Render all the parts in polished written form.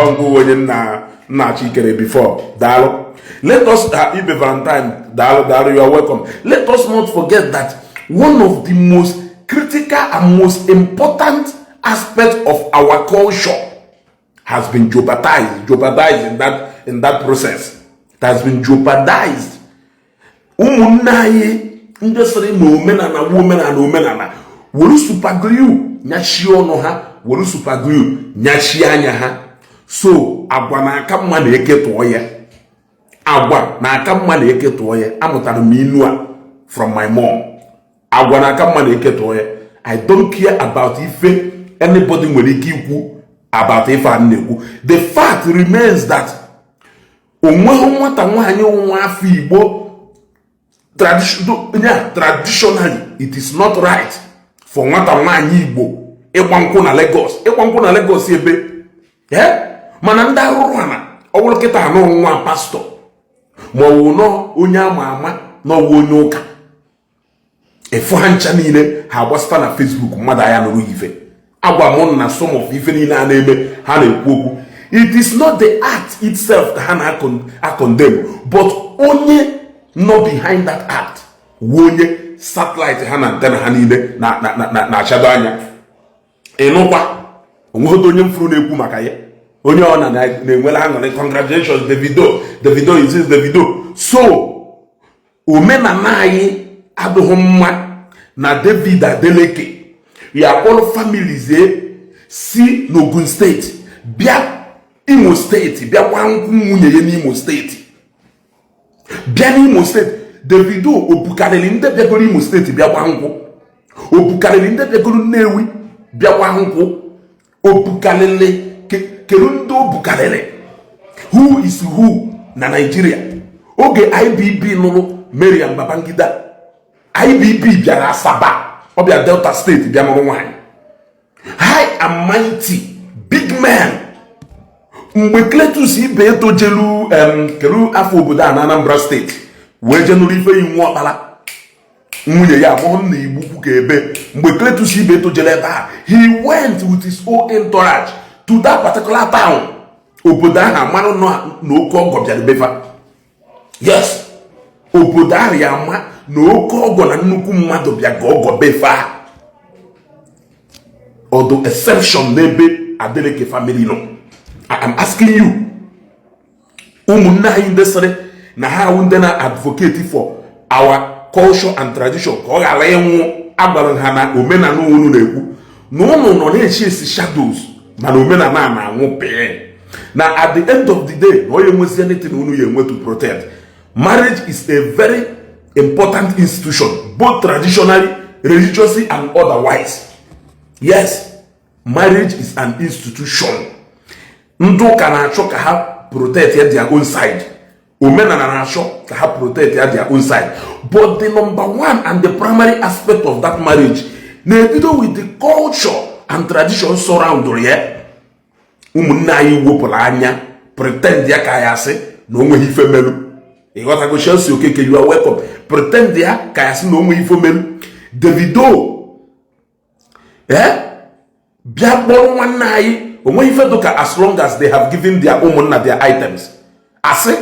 Ọngụ onye nna nna chikere before. Daalụ. Let us Ibe Valentine, daalụ, daalụ, you are welcome. Let us not forget that one of the most critical and most important aspect of our culture has been jeopardized in that process. It has been jeopardized. Ụmụnne anyị ndị sịrị na omenala wu omenala, omenala were super glue nyachie ọnụ ha, were super glue nyachie anya ha. So agwa na-aka mma na eke tụọ ya, agwa na-aka mma na eke tụọ ya. Amụtara m inu a from my mom: agwa na-aka mma na eke tụọ ya. I don't care about ife anybody nwere ike ikwu about ife a na-ekwu. The fact remains that onweghị nwata nwaanyị nwa afọ Igbo, traditionally it is not right for nwata nwaanyị Igbo ịgba nkwụ na Lagos, ịgba nkwụ na Lagos ebe. Mana ndị arụrụ ana, ọ bụrụ kịta anụ nwa pastọ ma ọ bụ nọ onye ama ama n'ọwụ onye ụka, ịfụ ha ncha niile ha agbasata na Facebook. Mmadụ anya nụrụ ife agwa mụ na some of ife niile a na-eme, ha na-ekwu okwu. It is not the act itself ka ha na-acondemn, but onye nọ behind that act wu onye satellite ha na antenna ha niile na-achado anya. Ịnụkwa, onweghị onye mfuru na-ekwu maka ya. Onye ọ na na-enwere aṅụrị, "Congratulations, Davido, Davido is this Davido." So omenala anyị adịghị mma na David Adeleke ya kpọrọ families si n'Ogun Steeti bịa Imo Steeti, bịa gwa nkwụ nwunye ya n'Imo Steeti, bịa n'Imo Steeti. Davido obukarịrị ndị bịagoro Imo Steeti bịa gba nkwụ? Obukarịrị ndị bịagoro Nnewi bịa gba nkwụ? Obukarịrị? Kedu ndị obukarịrị? Who is who na Nigeria? Oge IBB nụrụ Mariam Babangida, IBB bịara Asaba, ọ bịa Delta Steeti bịa nụrụ nwaanyị. High and mighty big man. Mgbe Cletus Ibeto jelu kedu afọ obodo a na Anambra Steeti wee jee nụrụ Ifeanyi nwa ọkpara nwunye ya amụghị nna Igbukwu ka ebe, mgbe Cletus Ibeto jere ebe a, he went with his own entourage to that particular town. Obodo ahụ amarụ na oke ọgọ bịara befa. Yes, obodo ahụ ya ama na oke ọgọ na nnukwu mmadụ bịa ga ọgọ befa. Ọdụ exception n'ebe Adeleke family nọ. I am asking you, ụmụnne anyị ndị sịrị na ha awụ ndị na-advocate for our culture and tradition ka ọ ghara ịnwụ, agbara ha na omenala unu na-ekwu na ụnụ nọ na-echi esi shadows, mana omenala a na-anwụ pịị na at the end of the day na onye nwezi anything unu ya enwe to protect. Marriage is a very important institution, both traditionally, religiously and otherwise. Yes, marriage is an institution. Ndị ụka na-achọ ka ha protect ya their own side, omenala na-achọ ka ha protect ya their own side, but the number one and the primary aspect of that marriage na-ebido with the culture and tradition surround ya. Ụmụnne anyị wepụrụ anya, pretend ya ka ya asị na o nweghị ife melu. Ịghọtago? Chelsea Okeke, you are welcome. Pretend ya ka ya sị na o nweghị ife melu. Davido bịa kpọrọ nwanne anyị, onweghị ife dụka as long as they have given their ụmụnna their items. Asị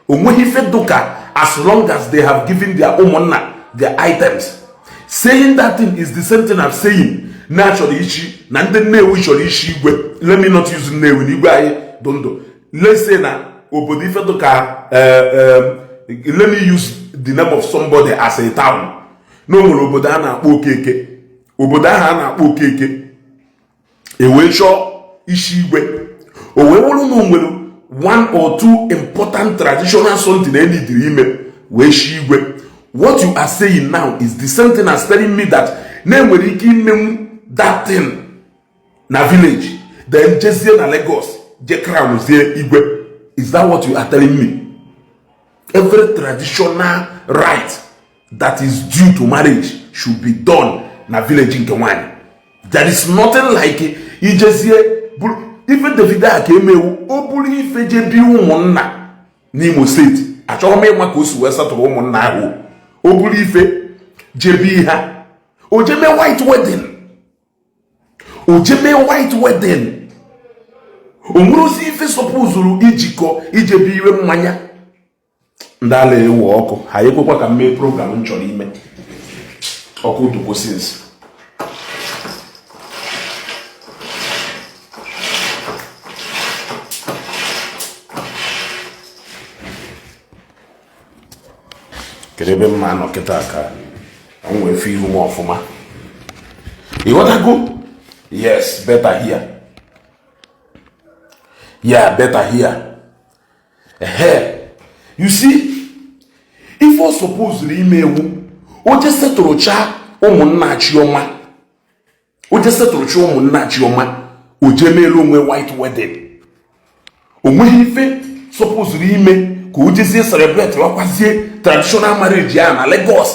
onweghị ife dụka as long as they have given their ụmụnna their items. Saying that thing is the same thing as saying na achọrọ ichi na ndị Nnewi chọrọ ichi igwe. Let me not use Nnewi na igwe anyị dụ ndụ. Let's say na obodo ife dụka, let me use the name of somebody as a town, na o nwere obodo a na-akpọ Okeke. Obodo ahụ a na-akpọ Okeke ewee chọọ isi igwe, o wee wụrụ na o nwere one or two important traditional something enidiri ime wee shi igwe. What you are saying now is the same thing as telling me that na enwere ike imenwu that thing na village, then jezie na Lagos je crown zie igwe. Is that what you are telling me? Every traditional right that is due to marriage should be done na village nke nwanyị. There is nothing like ijezie bụrụ ife Davido a ka emewu. O buru ife je bi ụmụnna n'Imo Steeti, achọghị m ịma ka o si wee satụrụ ụmụnna ahụ. O buru ife jebi ha, o jeme white wedding, o jeme white wedding. O nwere ozi ife sọpụzuru ijikọ ijebe iwe mmanya ndị ala ewu ọkụ ha ekwekwa ka m mee program m chọrọ ime ọkụ dukwosins. Kedu ebe mma nọ kịta ka m wee fụ ihu m ọfụma? Ịghọtago? Yes, better here. Yeah, better here. Ehe, you see, ife ọ supposed ime ewu o je setụrụcha ụmụnna Chioma, o je setụrụcha ụmụnna Chioma, o je meelu onwe white wedding. O nweghị ife supposed ime ka o jezie celebrate wakwazie traditional marriage ya na Lagos.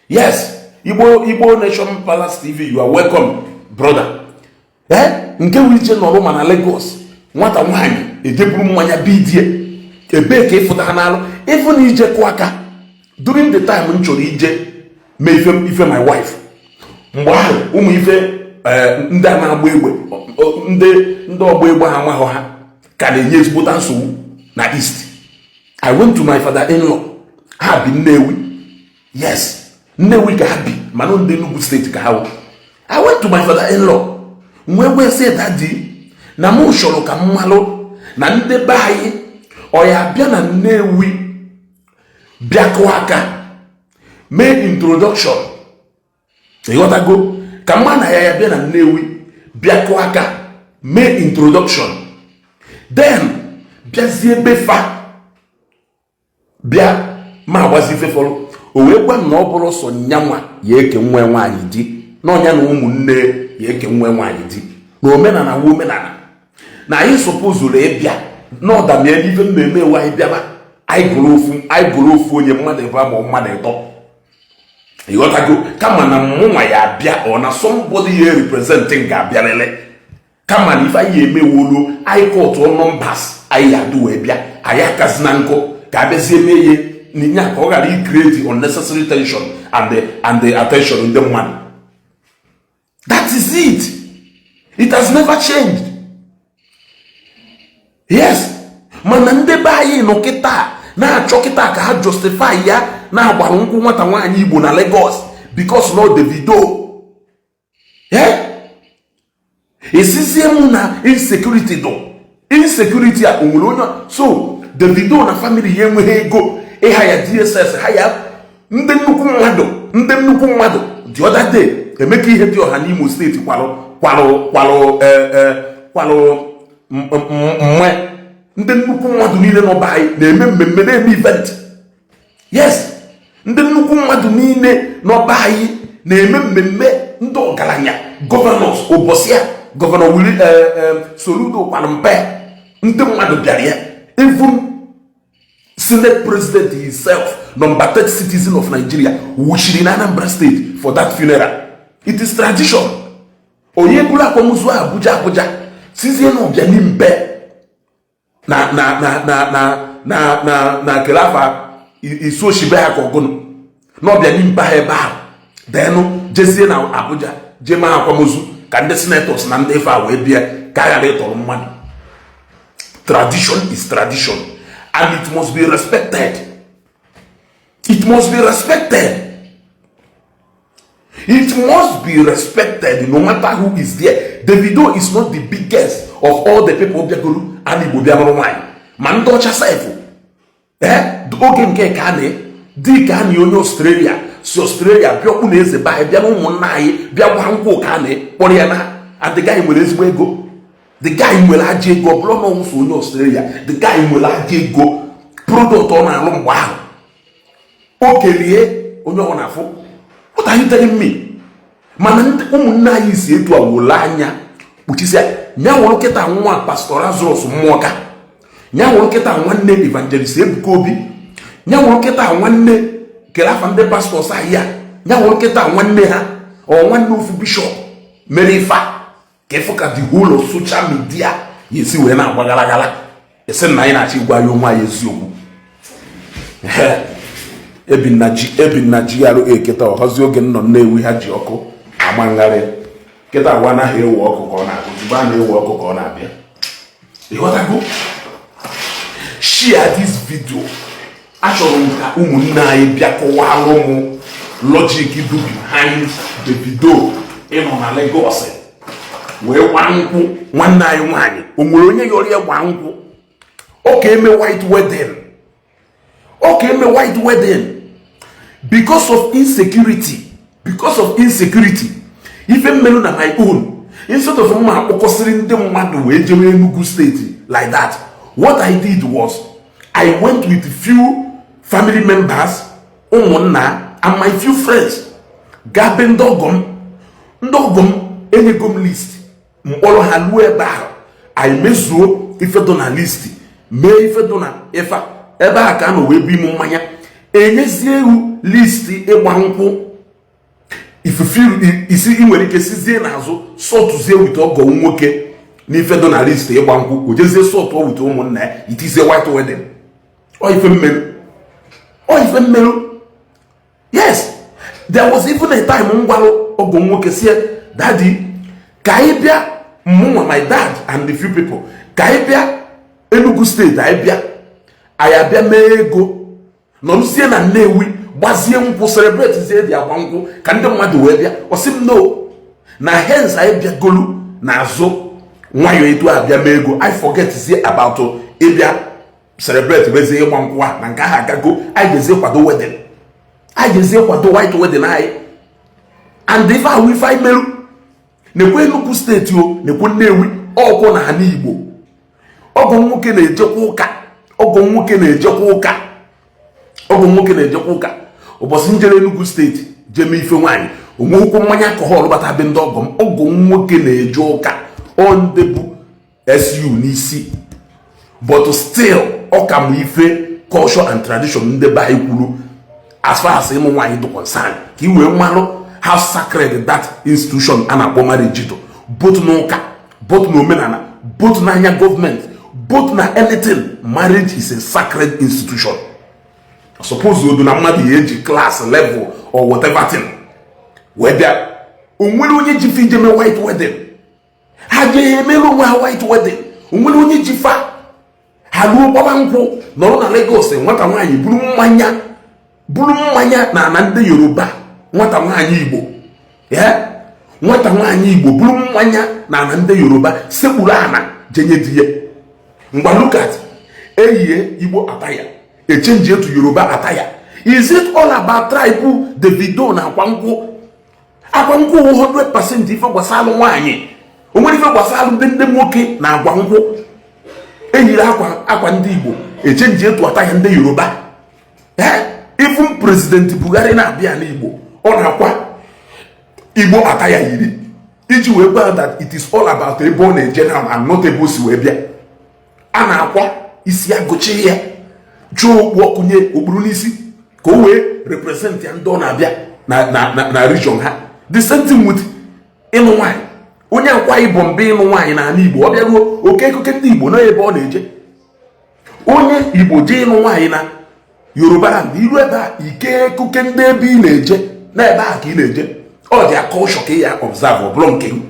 Yes, Igbo Nation Palace TV, you are welcome, brother. Nke wụ ije nọrọ ma na Lagos, nwata nwaanyị ejeburu mmanya bidie ebee ka ịfụta ha n'alụ ịfụ na ije kụọ aka. During the time m chọrọ ije mee ife my wife, mgbe ahụ ụmụ ife ndị a na-agba egbe, ndị ọgba egbe ha amaghọ ha ka na-enye ezigbota nsogbu na East. I went to my father-in-law. Ha bi Nnewi. Yes, Nnewi ka ha bi, mana ndị Enugu Steeti ka ha wụ. I went to my father-in-law, wee wee sị, "Daddy, na mụ chọrọ ka m malụ na ndị be anyị ọ ya bịa na Nnewi bịa kụọ aka mee introduction." Ịghọtago? Ka mma na ya bịa na Nnewi bịa kụọ aka mee introduction, then bịazie befa bịa ma agbazi ife fọrọ. O wee gwa m na ọ bụrụ sọ nyanwa ya eke nwa nwaanyị di, na ọnya na ụmụnne ya eke nwa nwaanyị di, na omenala wu omenala, na anyị sọpụzuru ịbịa na ọdamie n'ife mmemme ewu. Anyị bịaba, anyị gụrụ ofu onye mmadụ ebe ma mmadụ ịtọ. Ịghọtago? Kama na mụnwa ya abịa, ọ na somebody ya representing ga-abịarịrị. Kama na ife anyị emewolu, anyị kọtụọ numbers anyị ya adụ wee bịa, anyị akazi na nkụ ka abịazie mee ihe nya ka ọ ghara i create unnecessary tension and the attention ndị mmadụ. That is it. It has never changed. Yes, mana ndị be anyị nọ kịta na-achọ kịta ka ha justify ya na-agbara nkwụ nwata nwaanyị Igbo na Lagos because no Davido. Esizie m na insecurity dụ, insecurity a o nwere onye so Davido na family ya enweghị ego ịha ya DSS ha ya ndị nnukwu mmadụ, ndị nnukwu mmadụ. The other day, Emeka ihe dị ọha n'Imo Steeti kwalụ kwalụ kwalụ kwalụ mme ndị nnukwu mmadụ niile nọ be anyị na-eme mmemme, na-eme event. Yes, ndị nnukwu mmadụ niile nọ be anyị na-eme mmemme, ndị ọgaranya, governors. Ụbọchị a Governor Willie Soludo kwalụ mpe, ndị mmadụ bịara ya. Even Senate President himself, number 30 citizen of Nigeria, wuchiri na Anambra State for that funeral. It is tradition. Onye buru akwamozu Abuja, Abuja sizie na ọbịa n'impe na na na na na na na na kele afa isu oshibe ha ka ọgụnụ n'ọbịa n'impe ha ebe ahụ, denụ jezie na Abuja jee maa akwamozu ka ndị senators na ndị ife a wee bịa ka a ghara ịtọrọ mmadụ. Tradition is tradition and it must be respected. It must be respected. It must be respected no matter who is there. Davido is not the biggest of all the people bịagoro ana Igbo bịa nụrụ nwaanyị, ma ndị ọcha sef. Ee, oge nke ka na dị ka na onye Australia si Australia bịa ọkpụ na eze be anyị, bịa na ụmụnna anyị bịa gwa nkwụ ka a na kpọrọ ya na, and the guy nwere ezigbo ego. The guy nwere ajọ ego. Ọ bụrụ na ọnwụsọ onye Australia, the guy nwere ajọ ego. Product ọ na-alụ mgbe ahụ o kelie onye ọ na-afụ. What are you telling me? Mana ndị ụmụnne anyị si etu a wole anya kpuchisia nya nwụrụ kịta. Nwa Pastor Lazarus Mmụọka nya nwụrụ kịta, nwanne Evangelist Ebuka Obi nya nwụrụ kịta, nwanne kere afa ndị pastors ahịa nya nwụrụ kịta, nwanne ha ọ nwanne ofu bishọp mere ife a ka ịfụ ka the whole of social media ya esi wee na-agba gara gara. Esi na anyị na-achọ ịgwa ya onwe anyị eziokwu. Ebi na GRA kịta ọhazi oge nnọ Nnewi ha ji ọkụ ama ngharị kịta. Agwa anaghị ewe ọkụ ka ọ na-abịa. Ozugbo a na-ewe ọkụ ka ọ na-abịa. Ịghọtago? Share this video. Achọrọ m ka ụmụnne anyị bịa kọwalụ m logic do behind Davido ịnọ na Lagos wee gbaa nkwụ nwanne anyị nwaanyị. O nwere onye yọrọ ya gbaa nkwụ? Ọ ka eme white wedding, ọ ka eme white wedding because of insecurity, because of insecurity. Ife mmerụ na my own, instead of mma akpọkọsịrị ndị mmadụ wee jewe Enugu Steeti like that, what I did was I went with few family members, ụmụnna and my few friends, gaa be ndị ọgọ m. Ndị ọgọ m enyego m list mkpọrọ ha luo ebe ahụ, anyị mezuo ife dị na list, mee ife dị na ife ebe a ka a nọ wee bụ ime mmanya, enyezie ewu list ịgba nkwụ. Ifufe isi ị nwere ike sizie n'azụ sọtụzie with ọgọ nwoke n'ife dị na list ịgba nkwụ, o jezie sọtụọ with ụmụnna ya, itizie white wedding. Ọ ife mmerụ, ọ ife mmerụ. Yes, there was even a time m gwalụ ọgọ nwoke sie, "Daddy, ka anyị bịa, mụnwa, my dad and the few people, ka anyị bịa Enugu Steeti, anyị bịa, anyị abịa mee ego, nọrụzie na Nnewi, gbazie nkwụ, celebrate zie dị agba nkwụ ka ndị mmadụ wee bịa." Ọ sị m no, na hence anyị bịagolu n'azụ nwayọọ etu a bịa mee ego, I forget zie about ịbịa celebrate wezie ịgba nkwụ a na nke ahụ agago. Anyị jezie kwado wedding, anyị jezie kwado white wedding anyị. And ife ahụ, ife anyị merụ nekwe Enugu Steeti, o nekwe Nnewi, ọkwụ na ala Igbo. Ọgọ nwoke na-ejekwa ụka, ọgọ nwoke na-ejekwa ụka, ọgọ nwoke na-ejekwa ụka. Ụbọchị njere Enugu Steeti jee mee ife nwaanyị, onwekwukwu mmanya alcohol bata be ndị ọgọ m. Ọgọ nwoke na-eje ụka, ọ ndị bụ su n'isi, but still ọ ka mụ ife culture and tradition ndị be anyị kwuru as far as ịmụ nwaanyị dị concern, ka i wee malụ how sacred that institution a na-akpọ marriage dị, both n'ụka, both n'omenala, both n'anya gọọmenti, both na anything. Marriage is a sacred institution. Suppose odu na mmadụ ya eji class level or whatever thing wee bịa. O nwere onye ji fe ije mee white wedding? Ha jee emere onwe ha white wedding. O nwere onye ji fa ha ruo gbaba nkwụ, nọrọ na Lagos, nwata nwaanyị buru mmanya, buru mmanya na ana ndị Yoruba? Nwata nwaanyị Igbo ya, nwata nwaanyị Igbo buru mmanya na ana ndị Yoruba, sekpuru ana jenye di ya. Ngwa, look at eyie Igbo attire, echange etu Yoruba attire. Is it all about tribe? Davido na akwa nkwụ, akwa nkwụ 100% ife gbasara nwaanyị. O nwere ife gbasara ndị nwoke na agwa nkwụ? Eyiri akwa, akwa ndị Igbo, echange etu attire ndị Yoruba. Even President Buhari na-abịa n'Igbo, ọ na-akwa Igbo attire yiri iji wee gwa that it is all about ebe ọ na-eje na and not ebe o si wee bịa. A na-akwa isi agụchi ya, jụọ okpu ọkụ nye okpuru n'isi ka o wee represent ya ndị ọ na-abịa na region ha. The same thing with ịnụ nwaanyị. Onye Akwa Ibom bụ ịnụ nwaanyị n'ala Igbo, ọ bịaruo oke ekuke ndị Igbo na ebe ọ na-eje. Onye Igbo jee ịnụ nwaanyị na Yoruba land, iru ebe a, ike ekuke ndị ebe ị na-eje na ebe a ka ị na-eje. Ọ dị aka ụshọ ka ị ya observe. Ọ bụrụ nke gị,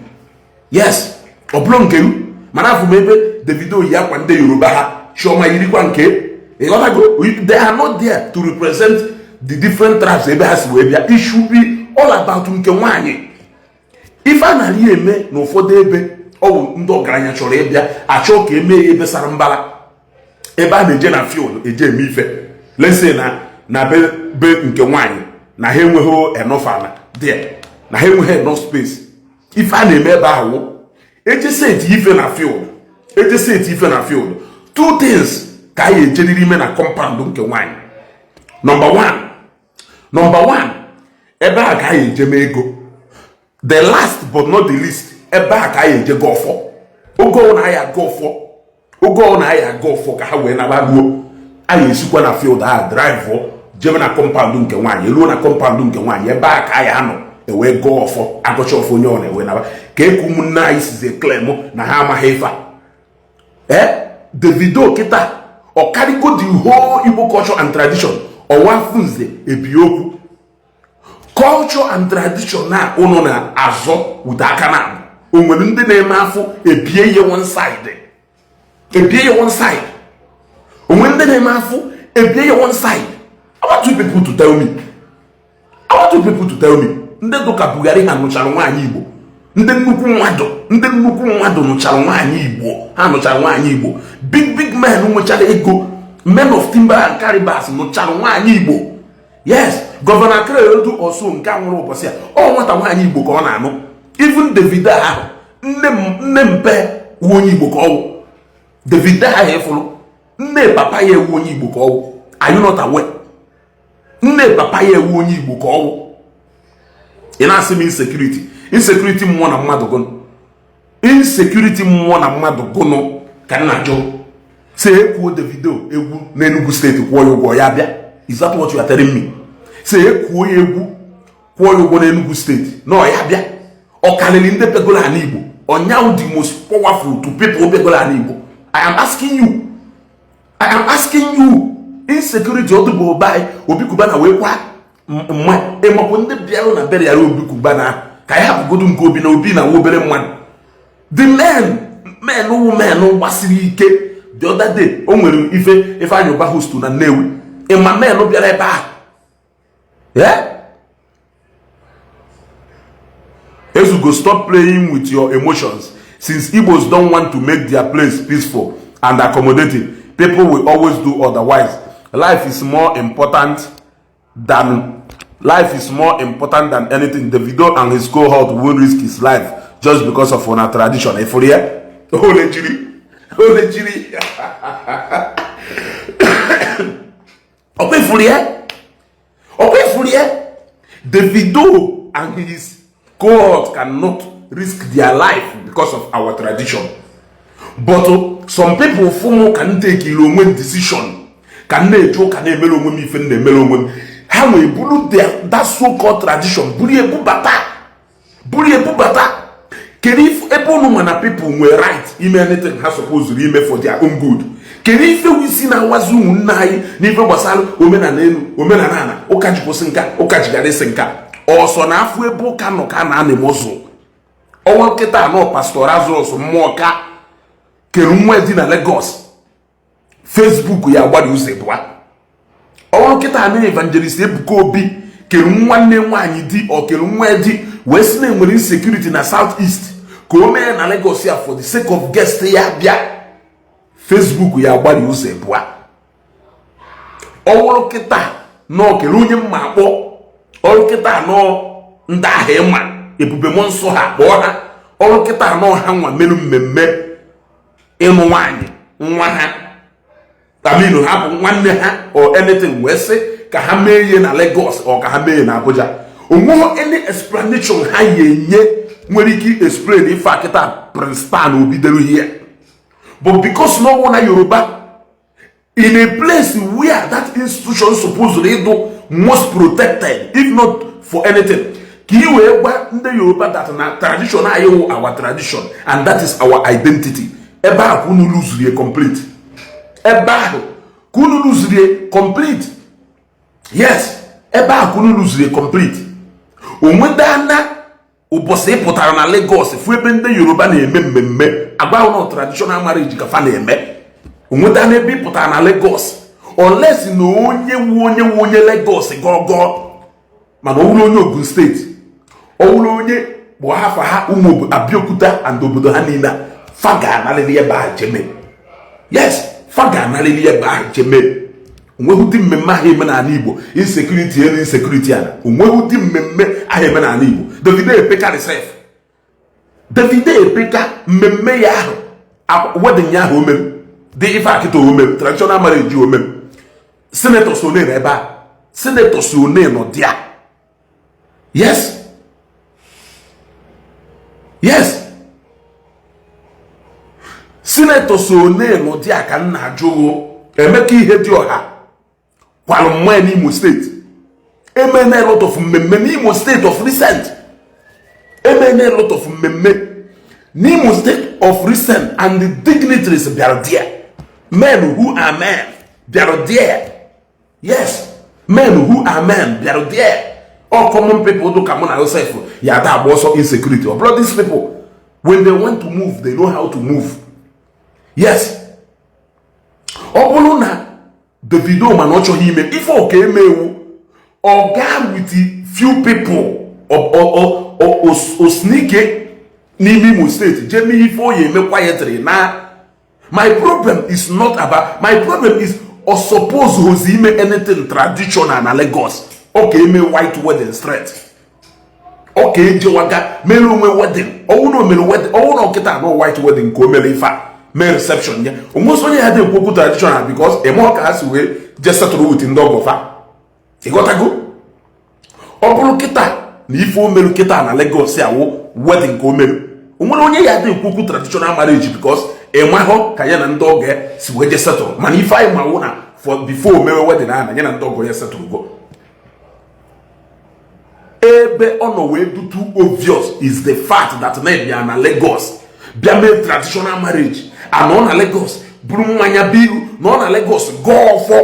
yes, ọ bụrụ nke gị. Mana afụ m ebe Davido yi akwa ndị Yoruba ha, Chioma yirikwa nke. Ịghọtago? They are not there to represent the different tribes ebe ha si wee bịa. It should be all about nke nwaanyị. Ife a na-arị eme n'ụfọdụ ebe, ọ bụ ndị ọgaranya chọrọ ịbịa achọ ka emee ya ebe sara mbara, ebe a na-eje na field eje eme ife. Let's say na be nke nwaanyị na ha enweghị enough ana there, na ha enweghị enough space. Ife a na-eme ebe ahụ wụ eje set ife na field, eje set ife na field. Two things ka anyị ejeriri ime na compound nke nwaanyị. Number one, number one, ebe a ka anyị eje mee ego. The last but not the least, ebe a ka anyị eje ga ọfọ. Oge ọ na anyị aga ọfọ, oge ọ na anyị aga ọfọ ka ha wee naba ruo, anyị esikwa na field ahụ drive jebe na compound nke nwaanyị. Eruo na compound nke nwaanyị, ebe a ka anyị anọ ewee gọọ ọfọ, agọcha ọfọ, onye ọ na-ewe naba. Ka eku ụmụnne anyị sizie claim na ha amaghị ife a. Ee, Davido kịta ọ karịgo the whole Igbo culture and tradition. Ọwa funze ebi okwu culture and tradition na ụnụ na-azọ wute aka na o nwere ndị na-eme afọ ebie ihe one side. Ebie ya one side. Onwe ndị na-eme afụ, ebie ya one side. I want you people to tell me, I want you people to tell me, ndị dụka Buhari ha nụchara nwaanyị Igbo, ndị nnukwu mmadụ, ndị nnukwu mmadụ nụchara nwaanyị Igbo, ha nụchara nwaanyị Igbo, big big men nwechara ego, men of timber and calibers nụchara nwaanyị Igbo. Yes, Governor Akeredolu ọsọ nke a nwụrụ ụbọchị a, ọ nwata nwaanyị Igbo ka ọ na-anụ. Even Davido ahụ, nne mpe wu onye Igbo ka ọ wụ. Davido ahụ ịfụrụ, nne papa ya ewu onye Igbo ka ọ wụ. Are you not aware? Nne papa ya ewu onye Igbo ka ọ wụ. Ị na-asị m insecurity, insecurity mmụọ na mmadụ gụnụ? Insecurity mmụọ na mmadụ gụnụ ka m na-ajụ? Say ekwuo Davido egwu n'Enugu Steeti, kwụọ ya ụgwọ, ya bịa. Is that what you are telling me? Say ekwuo ya egwu, kwụọ ya ụgwọ n'Enugu Steeti na ọ ya bịa, ọ karịrị ndị bịagoro ala Igbo? Ọnyawu the most powerful to people bịagoro ala Igbo? I am asking you, I am asking you. Insecurity ọdụbụ obe Obi Cubana wee kwa mma. Ịmakwa ndị bịara na bere yara Obi Cubana, ka anyị hapụgodu nke Obi na Obi na nwa obere mmadụ. The men, men wụ men gbasiri ike. The other day o nwere ife Ifeanyị Ụba host na Nnewi, ịma men bịara ebe ahụ. Yeah? Ezugo, stop playing with your emotions. Since Igbos don't want to make their place peaceful and accommodating, people will always do otherwise. Life is more important than anything. Davido and his cohort won't risk his life just because of una tradition. Efurie olejiri olejiri ọkwa efurie, ọkwa efurie. Davido and his cohort cannot risk their life because of our tradition, but some people fụmụ ka m take onwe decision, ka m na-eje ụka, na-emere onwe m ife m na-emere onwe m, ha nwee buru that so called tradition buru ebubata, buru ebubata. Kedu ebe unu ma na people nwere right ime anything ha supposed ime for their own good? Kedu ife isi na-awazi ụmụnne anyị n'ife gbasara omenala elu, omenala ala, ụka ji kwụsị nka, ụka jigara isi nka ọsọ na afọ ebe ụka nọ ka na anị mụzụ ọnwa nkịta anọ? Pastor Lazarus mmụọ ka kere nwa dị na Lagos, Facebook ya agbari ụzọ ịbụa. Ọnwa nkịta anọ, Evangelist Ebuka Obi kere nwanne nwaanyị di, ọ kere nwa di wee sị na enwere insecurity na South East, ka o mee na Lagos ya for the sake of guest ya bịa, Facebook ya agbari ụzọ ịbụa. Ọwụrụ kịta nọ kere onye mma akpọ ọrụ kịta nọ, ndị ahụ ịma ebube mmụọ nsọ ha kpọọ ha. Ọrụ kịta nọ ha nwa merụ mmemme ịnụ nwaanyị nwa ha, aminu ha bụ nwanne ha or anything, wee sị ka ha mee ihe na Lagos or ka ha mee ihe na Abuja, onweghị any explanation ha ya enye nwere ike explain ife akịta Prince Stan Obi dere here. But because no one na Yoruba in a place where that institution supposed ịdụ most protected, if not for anything, ka ị wee gwa ndị Yoruba that na tradition anyị wụ our tradition and that is our identity, ebe ahụ ka unu luzuru complete, ebe ahụ ka unu luzuru complete. Yes, ebe ahụ ka unu luzuru complete. Onwedana ụbọchị ị pụtara na Lagos fụ ebe ndị Yoruba na-eme mmemme agwa na traditional marriage ka fa na-eme? Onwedana ebe ị pụtara na Lagos, unless na onye wu onye wu onye Lagos gọgọ, mana ọ wụrụ onye Ogun Steeti, ọ wụrụ onye bụ afa ha ụmụ Abiokuta and obodo ha niile, fa ga-analịrị ebe ahụ jeme. Yes, fa ga-analịrị ebe ahụ jeme. Onweghị ụdị mmemme ahụ eme n'ala Igbo, insecurity elu, insecurity ala, onweghị ụdị mmemme ahụ eme n'ala Igbo. Davido epeka sef, Davido epeka mmemme ya ahụ, wedding ya ahụ o mere dị ife akịta o mere traditional marriage o mere, senators one nọ ebe a? Senators one nọ dia? Yes, yes, senators one nọ dia ka m na-ajụ. Emeka ihe dị ọha kwalụ mmanya n'Imo Steeti, emene a lot of mmemme n'Imo Steeti of recent, emene a lot of mmemme n'Imo State of recent, and the dignitaries bịara there, men who are men bịara there. Yes, men who are men bịara there. All common people do ka mụ na Joseph ya ada agba ọsọ insecurity. Ọ bụrụ these people, when they want to move, they know how to move. Yes. Davido, mana ọ chọghị ime ife ọka eme ewu. Ọ gaa with few people, o sneak n'ime Imo Steeti jee mee ife o ya eme quietly. Na my problem is not about, my problem is, ọ suppose hozi ime anything traditional na Lagos. Ọ ka eme white wedding straight, ọ ka ejewaga mere onwe wedding. Ọwụ na o mere wedding, ọwụ na ọkịta anọ white wedding ka o mere ife a, mee reception ya, onwezi onye ya dị ekwu okwu traditional, because eme ọ ka ha si wee jee settle with ndị ọgọfa. Ịghọtago? Ọ bụrụ kịta na ife o meru kịta na Lagos awụ wedding ka o meru, onwere onye ya dị ekwu okwu traditional marriage, because ịmahụ ka ya na ndị ọgọ ya si wee jee settle. Mana ife anyị ma wụ na for before o mewe wedding ahụ, na ya na ndị ọgọ ya settle go. Ebe ọ nọ wee do too obvious is the fact that na bịa na Lagos bịa mee traditional marriage, anọ na Lagos buru mmanya biru, nọ na Lagos gọọ ọfọ,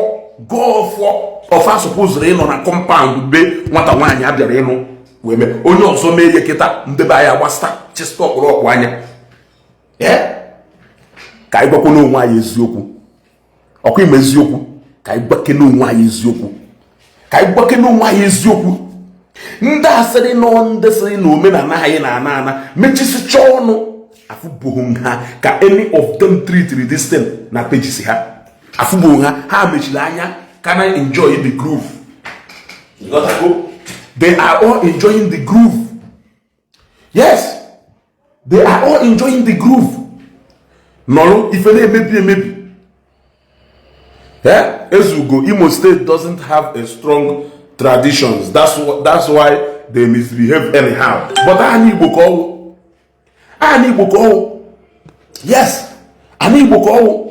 gọọ ọfọ. Ọfa supposed ịnọ na compound be nwata nwaanyị a bịara ịnụ wee mee. Onye ọzọ mee ihe kịta, ndebe anyị agbasta chịsta ọkpụrụ ọkpụ anya. Ee, ka anyị gwakwa n'onwe anyị eziokwu. Ọkwa ime eziokwu, ka anyị gwake n'onwe anyị eziokwu, ka anyị gwake n'onwe anyị eziokwu. Ndị asịrị nọ, ndị sịrị na omenala anyị na-ana ana, mechisicha ọnụ. Afụbụghị ha ka any of them treat this thing na pages ha. Afụbụghị ha, ha mechiri anya ka na enjoy the groove. You got to go. They are all enjoying the groove. Yes, they are all enjoying the groove. Nọrọ ife na-emebi emebi. Eh? Ezugo, Imo State doesn't have a strong traditions. That's why they misbehave anyhow. But anyị Igbo ka ọwụ. Anyị Igbo ka ọwụ. Yes, anyị Igbo ka ọwụ.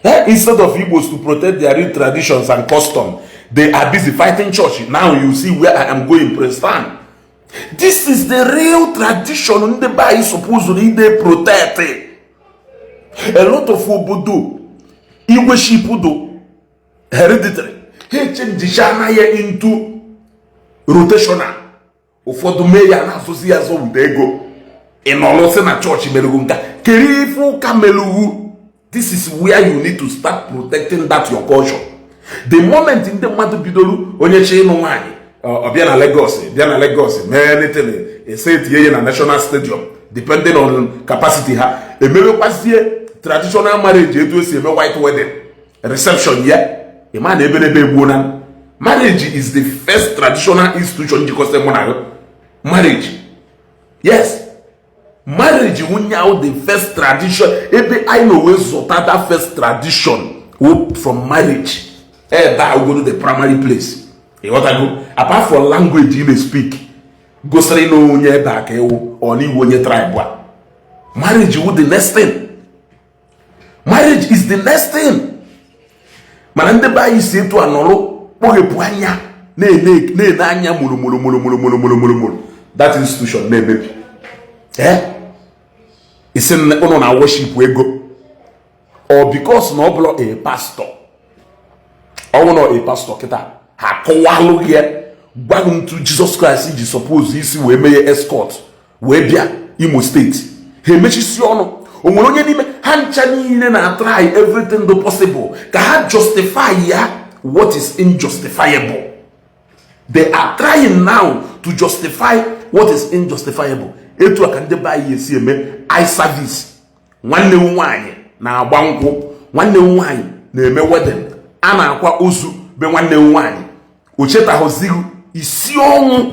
Eh? Instead of Igbos to protect their real traditions and custom, they are busy fighting church. Now you see where I am going, Preston. This is the real tradition ndị be anyị supposed to dey protect. A lot of obodo igweship do hereditary, ha echenjicha ya into rotational. Ụfọdụ mee ya na-azụzi ya azụ wute ego. Ị nọrọ sị na chọọchị merugwu nka kere ife ụka merugwu. This is where you need to start protecting that your culture. The moment ndị mmadụ bidoro, onye chi ịnụ nwaanyị, ọ bịa na Lagos, bịa na Lagos mee anything, ese etinye ya na National Stadium, depending on capacity ha, emewekwazie traditional marriage etu esi eme white wedding reception ya. Ịma na ebe n'ebe egbuo na marriage is the first traditional institution jikọta mụ na gị. Marriage, yes, marriage nwunye ahụ, the first tradition ebe anyị na wee zụta that first tradition wo from marriage. Ebe a go to the primary place. Ịghọtago? Apart from language ị na-speak gosiri na onye ebe a ka ịwụ, ọ na iwu onye tribe a, marriage wu the next thing. Marriage is the next thing. Mana ndị be anyị si etu a nọrọ kpọghepụ anya, na-ene anya mụrụ mụrụ mụrụ mụrụ mụrụ mụrụ mụrụ mụrụ, that institution na-emebi. Eh, isi ụnụ na worship ego, or because na ọ bụla a pastor, ọ bụrụ na a pastor kịta, ha kọwalụ gị ya, gwa gị ntu Jesus Christ ji suppose isi wee mee escort wee bịa Imo Steeti, ha emechisi ọnụ. O nwere onye n'ime ha ncha niile na try everything do possible ka ha justify ya what is injustifiable. They are trying now to justify what is injustifiable. Etu a ka ndị be anyị esi eme eye service. Nwanne m nwaanyị na-agba nkwụ, nwanne m nwaanyị na-eme wedding, a na-akwa ozu be nwanne m nwaanyị, o chetahụzighị isi ọnwụ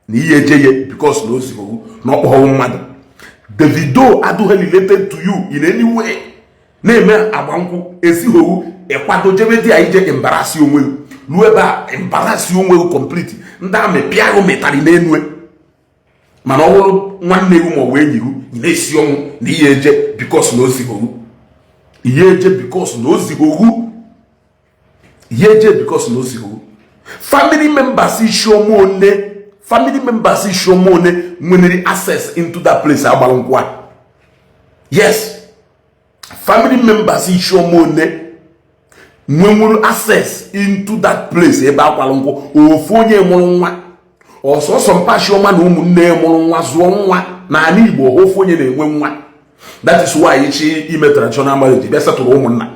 na ihe eje ya because na ozigbo na ọkpọghọ mmadụ. Davido adịghị related to you in any way. Na-eme agba nkwụ ezighowu, ịkwado jebe di ya, ije embarrass onwe gị, ruo ebe a embarrass onwe gị complete. Ndị amị pịa gị mịtarị n'enu. Mana ọ bụrụ nwanne gị ma ọ bụ enyi gị, ị na-esi ọnwụ na ihe eje because na ozighowu, ihe eje because na ozighowu, ihe eje because na ozighowu. Family members isiọma one, family members isiọma one nwere access into that place agbara nkwụ a. Yes, family members isiọma one nwenwuru access into that place ebe akwara nkwụ. Ofu onye mụrụ nwa, ọsọsọ mpachiọma na ụmụnne ya mụrụ nwa, zụọ nwa. N'ala Igbo, ofu onye na-enwe nwa. That is why chi ime traditional marriage bịa setụrụ ụmụnna.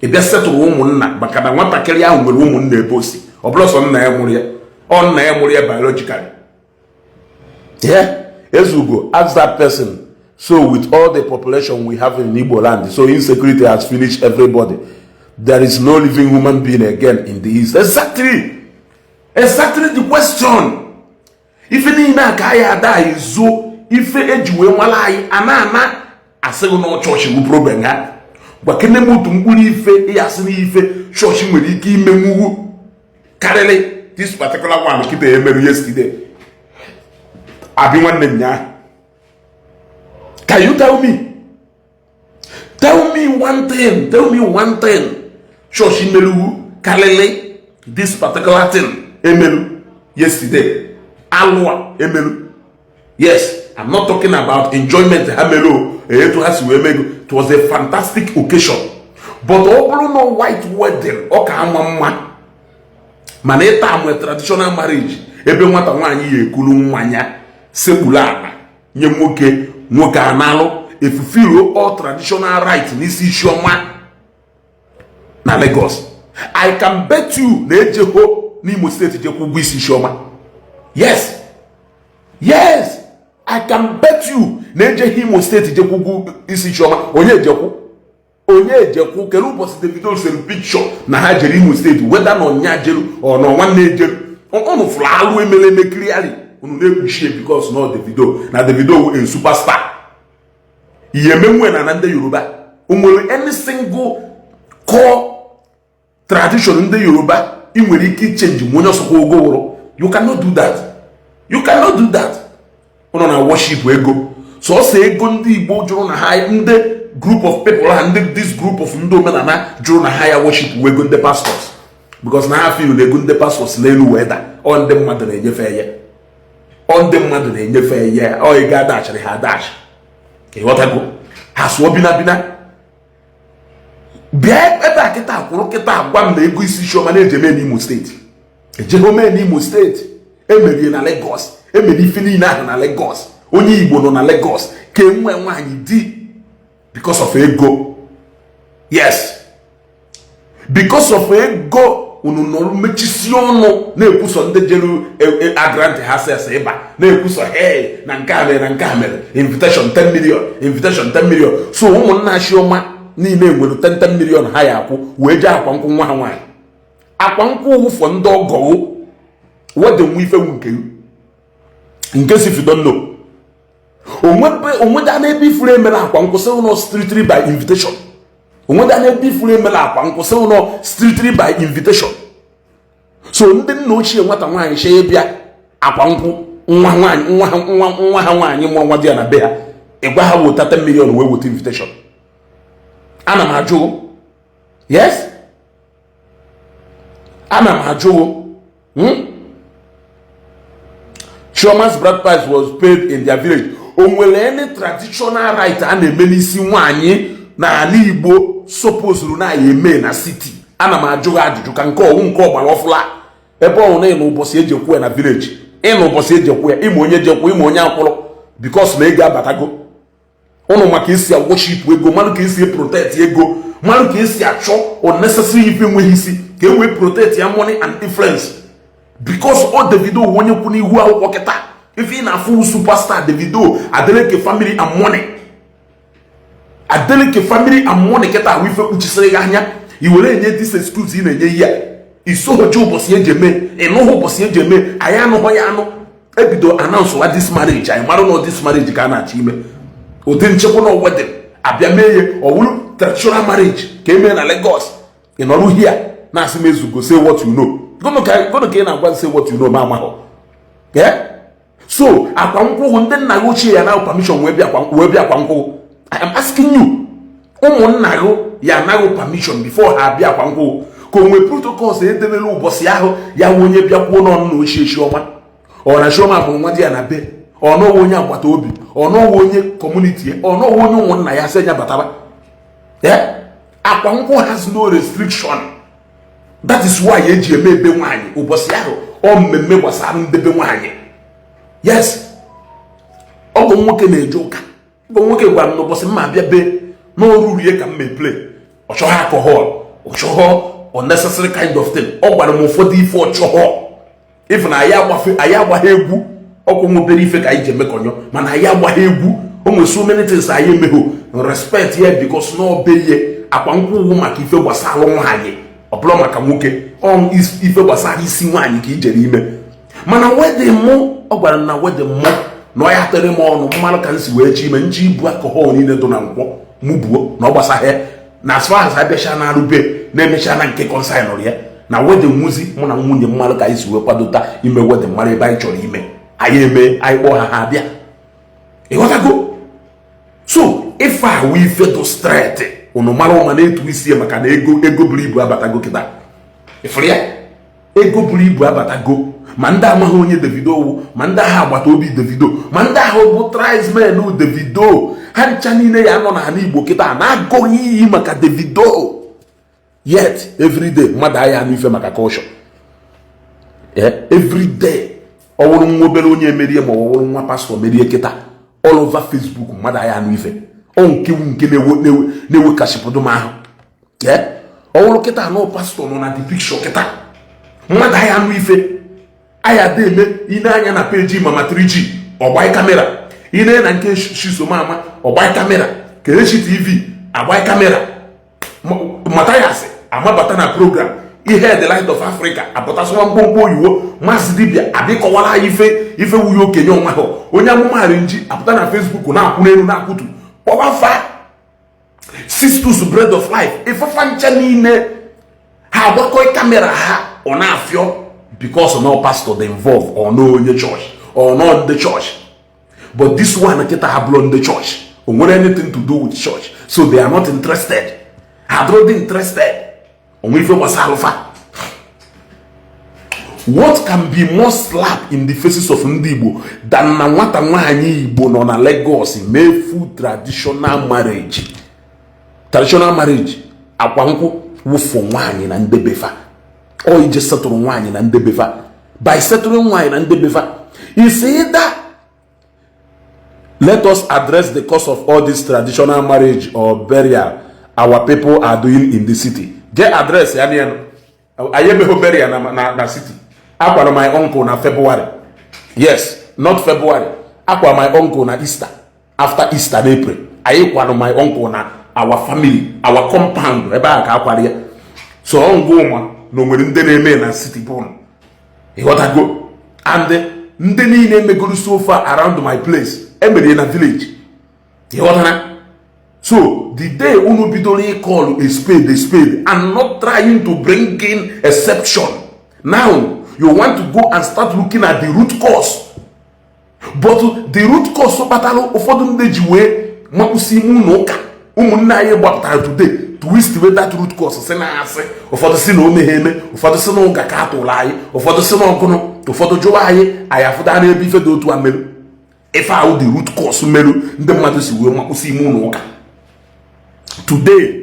Ị bịa setụrụ ụmụnna, maka na nwatakịrị ahụ nwere ụmụnna ebe o si. Ọ bụrụ sọ nna ya mụrụ ya, ọ nna ya mụrụ ya biologically. Yeah, Ezugo, ask that person. So with all the population we have in Igbo land, so insecurity has finished everybody? There is no living human being again in the east. Exactly, exactly the question. Ife niile a ka anyị ada anyị zoo, ife eji wee mara anyị ana ana asịghị na chọọchị bụ problem ha. Gwakene m otu mkpụrụ ife ịya asị na ife chọọchị nwere ike imenwuwu karịrị this particular one kịta emerụ yesterday, abi nwanne m nyaa. Can you tell me, tell me one thing, tell me one thing chọọchị meruwu karịrị this particular thing emelu yesterday, alụa emelu? Yes, I'm not talking about enjoyment ha mere, etu ha si wee mego. It was a fantastic occasion, but ọ bụrụ na white wedding, ọ ka ama mma. Mana ịta mwe traditional marriage, ebe nwata nwaanyị ya ekulu mmanya sekpuru ala nye nwoke, nwoke analụ efufilo all traditional right n'isi Chioma na Lagos, I can bet you na ejeho n'Imo Steeti jekwa ụgwọ isi Chioma. Yes, I can bet you na ejeghị Imo Steeti jekwa ụgwọ isi Chioma. Onye ejekwu, onye ejekwu? Kere ụbọchị Davido sere picture na ha jere Imo Steeti, weda na ọnya jeru ọ na nwanne ejeru. Unu fụrụ alụ emere eme clearly, unu na-ekpuchie because na Davido, na Davido a superstar. Ihe emenwe na ndị Yoruba, o nwere any single core tradition ndị Yoruba ị nwere ike ichange ma onye ọsọkwa ogo wụrụ? You cannot do that, you cannot do that. Ụnọ na worship ego, sọsọ ego. Ndị Igbo jụrụ na ha, ndị group of people ha, ndị this group of ndị omenala jụrụ na ha ya worship ego ndị pastors, because na ha feel na ego ndị pastors n'elu wee da. Ọ ndị mmadụ na-enyefe ya, ọ ndị mmadụ na-enyefe ya, ọ ego adachịrị ha adachi. Ịghọtago? Ha sụọ bina bina bịa ebe a kịta kwụrụ kịta gwa m na ego isi Chioma na-eje mee n'Imo Steeti, ejego mee n'Imo Steeti. Emerie na Lagos, emere ife niile ahụ na Lagos. Onye Igbo nọ na Lagos ka enwe nwaanyị di because of ego. Yes, because of ego. Unu nọrọ mechisi ọnụ na-ekwusọ ndị jere agrant ha ses ịba na-ekwusọ, hey, na nke a mere, na nke a mere, invitation 10 million, invitation 10 million. So ụmụnna Chioma niile nwere 10 10 million ha ya akwụ wee jee akwa nkwụ nwa ha nwaanyị. Akwa nkwụ wụfọ ndị ọgọwụ wede nwa ife nke nke si. If you don't know, onweda n'ebe ifuru emere akwa nkwụ sị ụlọ strictly by invitation. Onweda n'ebe ifuru emere akwa nkwụ sị ụlọ strictly by invitation. So ndị nna ochie nwata nwaanyị chee bịa akwa nkwụ nwa nwaanyị, nwa ha nwaanyị mụọ nwa dị ya na be ha, ịgwa ha wota 10 million wee weta invitation? Ana m ajụ. Yes, ana m ajụ. Chioma's bride price was paid in their village. O nwere any traditional right a na-eme n'isi nwaanyị n'ala Igbo supposed na ya eme na city? Ana m ajụ gị ajụjụ ka nke ọwụ nke ọgbara ọfụla ebe ọhụrụ na ịnụ ụbọchị eji ekwu ya na village, ịnụ ụbọchị eji ekwu ya, ịma onye jekwu, ịma onye akwụrụ, because na ego abatago ụnụ. Maka esi worship ego, mmadụ ka esi protect ego, mmadụ ka esi achọ unnecessary ife enweghị isi ka e wee protect ya money and influence, because ọ Davido onye kwu n'ihu akwụkwọ kịta. Ife ị na-afụ superstar Davido, Adeleke family and money, Adeleke family and money kịta ahụ ife kpuchisịrị gị anya, i were enye this excuse ị na-enye ihe a. Isohoji ụbọchị eji eme, ịnụghị ụbọchị eji eme, anyị anụghị ya anụ. Ebido announce wa this marriage, anyị mara na this marriage ka a na-achọ ime ụdị nchekwa na wedding abịa mee ya, ọ wụrụ traditional marriage ka emee na Lagos. Ị nọrọ here na-asị m, "Ezugo, say what you know." Gụnụ ka ị na-agwa "say what you know"? Ma amahụ. So akwa nkwụ, ndị nna gị ochie ya na permission wee bịa akwa nkwụ? I am asking you, ụmụnna gị ya anaghị permission before ha abịa akwa nkwụ, ka o nwee protocols edebere ụbọchị ahụ ya nwe onye bịakwuo n'ọnụ na ochie Chioma, ọ na Chioma bụ nwa di ya na be, ọ nọwa onye agbata obi, ọ nọwa onye community, ọ nọwa onye ụmụnna ya sị ya bataba? Akwa nkwụ has no restriction. That is why eji eme ebe nwaanyị ụbọchị ahụ, ọ mmemme gbasara ndebe nwaanyị. Yes, ọgọ nwoke na-eje ụka. Ọgọ nwoke gwara m n'ụbọchị mma abịa be n'ọrụ rie ka m mee play. Ọ chọghị alcohol. Ọ chọghọ unnecessary kind of thing. Ọ gwara m ụfọdụ ife ọ chọghọ. If na anyị agbafe, anyị agbagha egwu ọkwụ nwa obere ife ka anyị ji emekọnyọ, mana anyị agbagha egwu. O nwere so many things anyị emegho, respect ya, because na ọbe ihe akwa nkwụ ụgwụ maka ife gbasara nwaanyị, ọ bụrụ maka nwoke, ọ ife gbasara isi nwaanyị ka ijere ime. Mana wedding mụ, ọ gwara m na wedding mụ na ọ ya tere m ọnụ mmanụ ka m si wee chi ime nchi ibu alcohol niile dị na nkwọ mụ buo na ọ gbasaghị na as far as abịacha na arụbe na-emecha na nke consignọrọ ya na wedding nwuzi mụ na nwunye mmadụ ka anyị si wee kwadota ime wedding, mara ebe anyị chọrọ ime, anyị eme, anyị kpọọ ha, ha abịa. Ịghọtago? So ife awụ ife dụ straight, unu mara ụma na-etu isi ya, maka na ego buru ibu abatago kịta. Ịfụrụ ya, ego buru ibu abatago. Ma ndị amaghị onye Davido wụ, ma ndị agha agbata obi Davido, ma ndị ahụ bụ tribesmen Davido, ha ncha niile ya nọ n'ala Igbo kịta na-agọghị iyi maka Davido. Yet everyday mmadụ agha anụ ife maka culture everyday. Ọ wụrụ nwa obere onye emerie, ma ọ wụrụ nwa pastọ merie kịta, all over Facebook mmadụ agha anụ ife. Ọ nke nke na-ewekashipụdo m ahụ. Ọ wụrụ kịta anụ pastọ nọ na the picture kịta, mmadụ agha anụ ife. Aya ada eme ine anya na peji Mama 3G, ọgbai camera, ine na nke Chisomama, ọgbai camera, Kelechi TV, agbai camera, Mathias amabata na program ihe, The Light of Africa apụtasịwa mkpụmkpụ oyiwo, Maazị Dibia abịakọwara anyị ife ife wuye okenye ọnwa ha, onye amụma nji apụta na Facebook na-akwụ n'elu na-akwụtu kpọwafa Sisters Bread of Life, ifefa ncha niile ha agbakọ camera ha, ọ na-afịọ because no pastor dey involve or no onye church or no ndị church. But this one kịta ha bụrụ ndị church, o nwere anything to do with church, so they are not interested. Ha dịrị interested onwe ife gbasara fa. What can be more slap in the faces of ndị Igbo than na nwata nwaanyị Igbo nọ na Lagos mee full traditional marriage? Traditional marriage, akwa nkwụ wụfụ nwaanyị na ndebefa, ọ ije setụrụ nwaanyị na ndebefa. By settling nwaanyị na ndebefa is either let us address the cause of all this traditional marriage or burial our people are doing in the city. Je address ya nienu. Anyị emegho burial na city. Akwara my uncle na February, yes, not February, akwa my uncle na Easter, after Easter na April. Anyị kwara my uncle na our family, our compound ebe a ka akwara ya. So ngwa ụma na onwere ndị na-eme na city bụ ịghọtago. And ndị niile emegoro so far around my place emere na village, ịghọtara? So the day unu bidoro ịcall a spade a spade and not trying to bring in exception, now you want to go and start looking at the root cause. But the root cause kpatara ụfọdụ ndị ji wee makpụsi ime ụlọ ụka ụmụnne anyị gbapụtara today, twist with that root cause, si na asị ụfọdụ si na o meghe eme, ụfọdụ si na ụka ka a tụrụ anyị, ụfọdụ si na ọgụnụ, ụfọdụ jụwa anyị, anyị afụta n'ebe ife dị otu a merụ. Ife ahụ the root cause merụ ndị mmadụ si wee makpụsi ime ụlọ ụka today.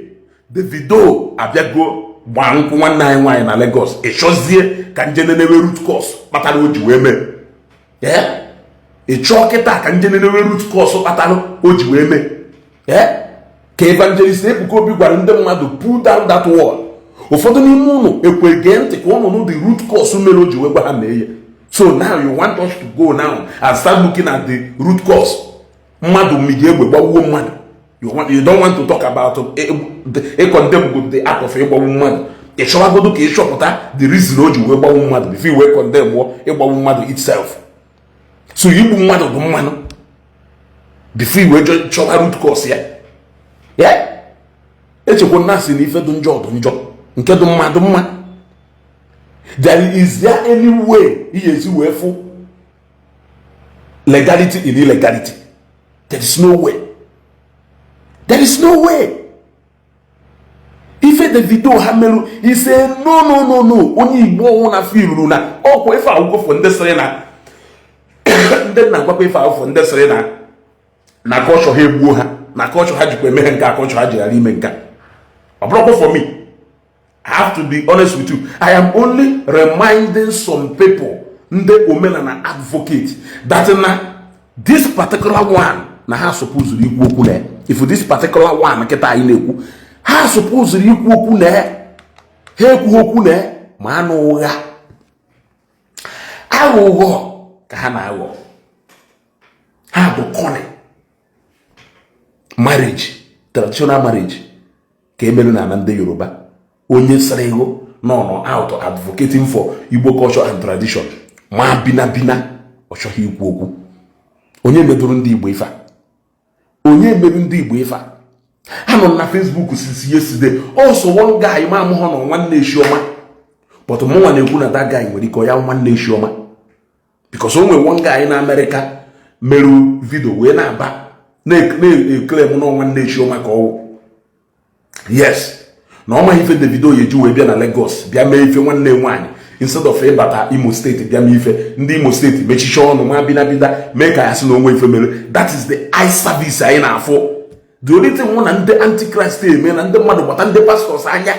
Davido abịago gbaa nkwụ nwanne anyị nwaanyị na Lagos. Ịchọzie ka njenenewe root cause kpatara o ji wee mee? Ị chọọ kịta ka njenenewe root cause kpatara o ji wee mee? Ka Evangelist Ebuka Obi gwara ndị mmadụ, pull down that wall. Ụfọdụ n'ime ụnụ ekwe gee ntị ka ụnụ nụ the root cause mere o ji wee gwa ha mee ya. So now you want us to go now and start looking at the root cause. Mmadụ miji egbe gbawuo mmadụ, you don't want to talk about ịcondemn the act of ịgbagbu mmadụ. Ị chọwagodo ka ịchọpụta the reason o ji wee gbagbu mmadụ before i wee condemn ịgbagbu mmadụ itself. So igbu mmadụ bụ mmanụ before i wee chọwa root cause ya. Ya echekwa na asị na ife dị njọ dị njọ, nke dị mma dị mma. There is there any way ihe esi wee fụ legality in illegality? There is no way, there is no way. Ife Davido ha merụ ise, no, no, no, no. Onye Igbo ọnwụ na filuru na ọkwa ife agwụgwọ ndị sịrị na ndị nna agwakwa ife ahụfụ, ndị sịrị na culture ha egbuo ha, na culture ha jikwa eme ha nke a, culture ha ji ghara ime nke a. Ọ bụrụkwa for me, I have to be honest with you, I am only reminding some people, ndị omenala advocate, that na this particular one na ha supposed ikwu okwu na if this particular one nkịta anyị na-ekwu, ha supposed ikwu okwu na Ha ekwughị okwu na ma anụ ụgha, aghụghọ ka ha na-aghọ. Ha bụ cunning. Marriage, traditional marriage ka emerụ na ala ndị Yoruba, onye sịrị ego nọ nọ out advocating for Igbo culture and tradition, ma bina bina, ọ chọghị ikwu okwu. Onye medụrụ ndị Igbo ife a? Onye merụ ndị Igbo ife a? Ha nọ na Facebook since yesterday. Also, one guy ma amụghọ nọ nwanne Eshiọma, but mụnwa na-ekwu na that guy nwere ike ọ ya nwanne Eshiọma, because o nwere one guy na Amerịka merụ video wee na-aba na-eclaim na nwanne Eshiọma ka ọwụ. Yes, na ọ maghị ife Davido ya eji wee bịa na Lagos bịa mee ife nwanne nwaanyị instead of ịbata Imo Steeti bịa mee ife. Ndị Imo Steeti mechiche ọnụ ma bina bida mee ka ya sị na onwe ife mere. That is the eye service anyị na-afụ. The only thing nwụ na ndị Antichrist eme na ndị mmadụ gbata ndị pastors anya.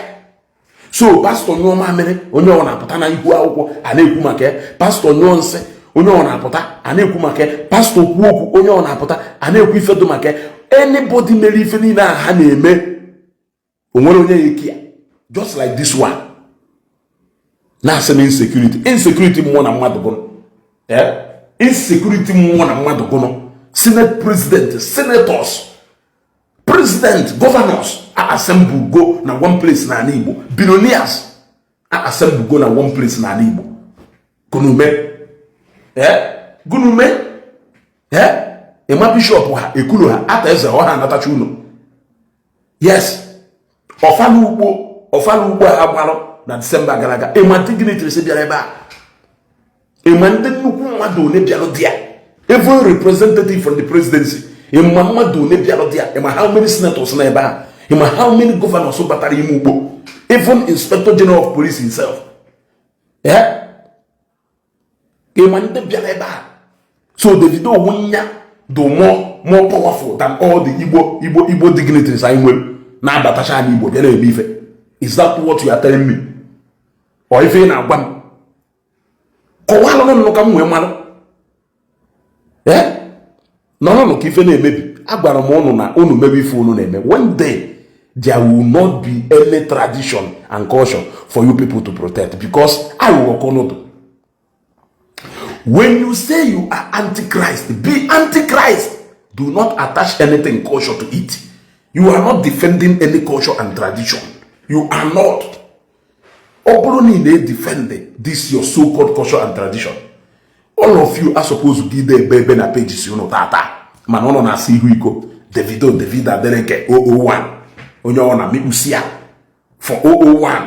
So pastọ nyụọ mamịrị, onye ọ na-apụta na ihu akwụkwọ a na-ekwu maka ya. Pastọ nyụọ nsị, onye ọ na-apụta a na-ekwu maka ya. Pastọ kwuo okwu, onye ọ na-apụta a na-ekwu ife dị maka ya. Anybody mere ife niile a ha na-eme, o nwere onye ya eke ya. Just like this one na-asị na insecurity, insecurity mmụọ na mmadụ gụnụ, insecurity mmụọ na mmadụ gụnụ. Senate president, senators, president, governors assemble go na one place n'ala Igbo. Billionaires assemble go na one place n'ala Igbo. Gụnụme, gụnụme, ịma bishọp ha ekulo ha ata eze ọha anatacha unu. Yes, ọfala ugbo, ọfala ugbo a gbalụ na Disemba gara aga, ịma dignitaries bịara ebe a, ịma ndị nnukwu mmadụ one bịara dị ya, even representative from the presidency, ịma mmadụ one bịara dị ya, ịma how many senators na ebe a, ịma how many governors batara ime ugbo, even Inspector General of Police himself, ịma ndị bịara ebe a. So Davido Owunya do more powerful than all the Igbo dignitaries anyị nwere na-abatacha anyị Igbo bịa na-eme ife. Is that what you are telling me, or ife ị na-agwa m? Kọwalụ nnụ ka m wee malụ. Ee, nọrọnụ ka ife na-emebi. Agwara m ụnụ na ụnụ mebe ife ụnụ na-eme, one day there will not be any tradition and culture for you people to protect, because aghụghọ ka ụnụ dị. When you say you are Antichrist, be Antichrist. Do not attach anything culture to it. You are not defending any culture and tradition. You are not. Ọ bụrụ na ị na-edefend this your so-called culture and tradition, all of you are supposed to gide ebe ebe na pages unu tata, mana ụnụ na-asị ihu iko Davido, Davido Adeleke 001, onye ọ na mikpusi ya for 001,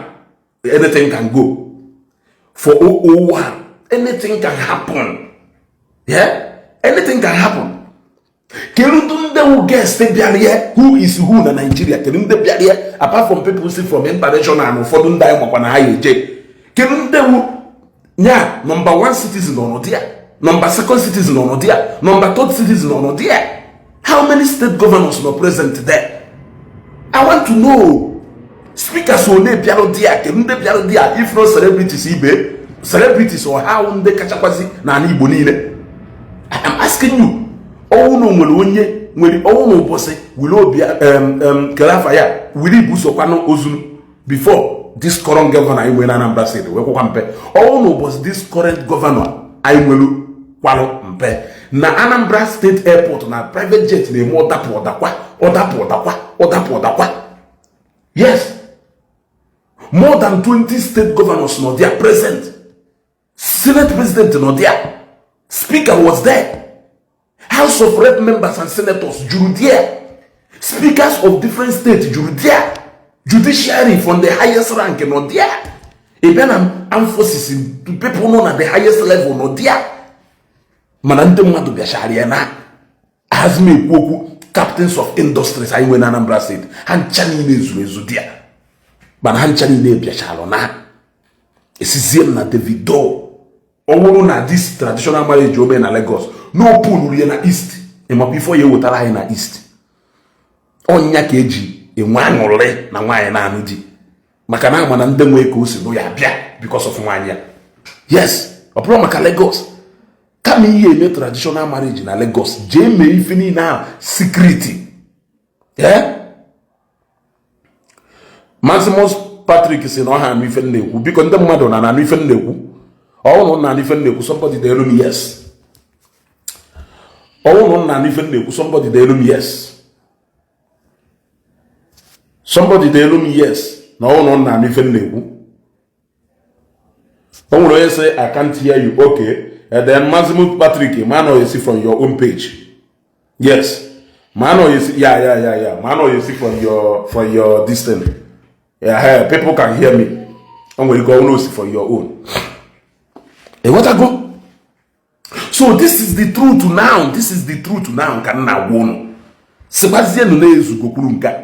anything can go. For 001, anything can happen. Yeah, anything can happen. Kedu ndị wụ guest bịara ya? Who is who na Nigeria? Kedu ndị bịara ya apart from people si from international na ụfọdụ ndị anyị makwa na ha ya eje? Kedu ndị wụ nya number one citizen ọnọdụ ya, number second citizen ọnọdụ ya, number third citizen ọnọdụ ya? How many state governors nọ present there? I want to know. Speakers one bịara dị ya? Kedu ndị bịara dị ya if no celebrities ibe celebrities or how ndị kachakwazi n'ala Igbo niile? I am asking you. Ọnwụ na nwere onye nwere ọnwụ na ụbọchị were obi kele afa ya were ibu sokwanụ ozunu before this current governor anyị nwere na Anambra Steeti wee kwakwa mpe. Ọnwụ na ụbọchị this current governor anyị nwere kwalụ mpe na Anambra State Airport na private jet na-eme ọdapụ ọdakwa, ọdapụ ọdakwa, ọdapụ ọdakwa. Yes, more than 20 state governors nọ there present. Senate president nọ there, speaker was there, House of Rep members and senators juru there, speakers of different states juru there, judiciary from the highest rank nọ there. Ị bịa na armed forces, people nọ na the highest level nọ there. Mana ndị mmadụ bịachara ya na ahazi m ekwu okwu. Captains of industries anyị nwere na Anambra Steeti, ha ncha niile ezuru ezu dị ya, mana ha ncha niile bịachalụ na esizie m na Davido. Ọ bụrụ na this traditional marriage ome na Lagos na opuluru ya na East, ịmakwa ife ya ewetara anyị na East? Ọnya ka eji enwe aṅụrị na nwaanyị na-anụ di, maka na ama na ndị nwee ka o si nụ ya bịa because of nwaanyị ya. Yes, ọ bụrụ maka Lagos, kama ihe eme traditional marriage na Lagos, jee mee ife niile ahụ security. Eh, Maximus. Patrick si na ọ ha anụ ife m na-ekwu. Biko, ndị mmadụ na anụ ife m na-ekwu? Ọwụ na anụ ife m na-ekwu, somebody deelu m yes. Ọwụ na anụ ife m na-ekwu, somebody deelu m yes. Somebody deelu m yes na ọwụ na anụ ife m na-ekwu. O nwere onye sị, "I can't hear you." Okay, and then Mazimu Patrick, man, you see from your own page. Yes, man, you see. Yeah, man, you see from your this thing. Yeah, hey, people can hear me. O nwere ike ọnwụ see from your own. Ịghọtago? So this is the truth now. This is the truth now ka m na-agwa ụnụ. Sịkwazienụ na-ezugokwuru nke a,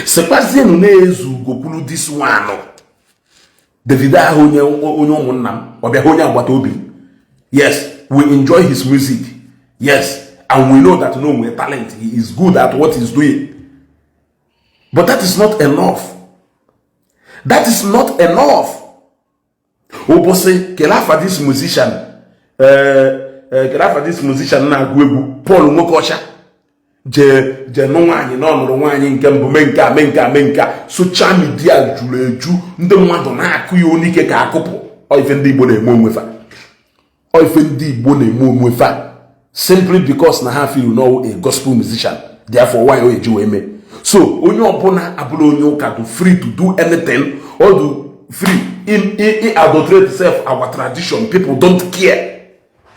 sịkwazienụ na-ezugokwuru this one. Davido ahụ, onye ụmụnna m, ọ bịa onye agbata obi m. Yes, we enjoy his music. Yes, and we know that no nwere talent. He is good at what he's doing, but that is not enough. That is not enough. Ụbọchị kele afa this musician, kele afa this musician na-agụ egwu, Paul Nwokeọcha, jee jee nụ nwaanyị na ọ nụrụ nwaanyị nke mbụ, mee nke a, mee nke a, mee nke a. Social media juru eju, ndị mmadụ na-akụ ya onike ka akụpụ. Ife ndị Igbo na-eme onwefa, ife ndị Igbo na-eme onwefa, simply because na ha feel no a gospel musician, therefore why o eji wee mee so? Onye ọbụla abụla onye ụka do free to do anything or do free in adulterate self our tradition. People don't care,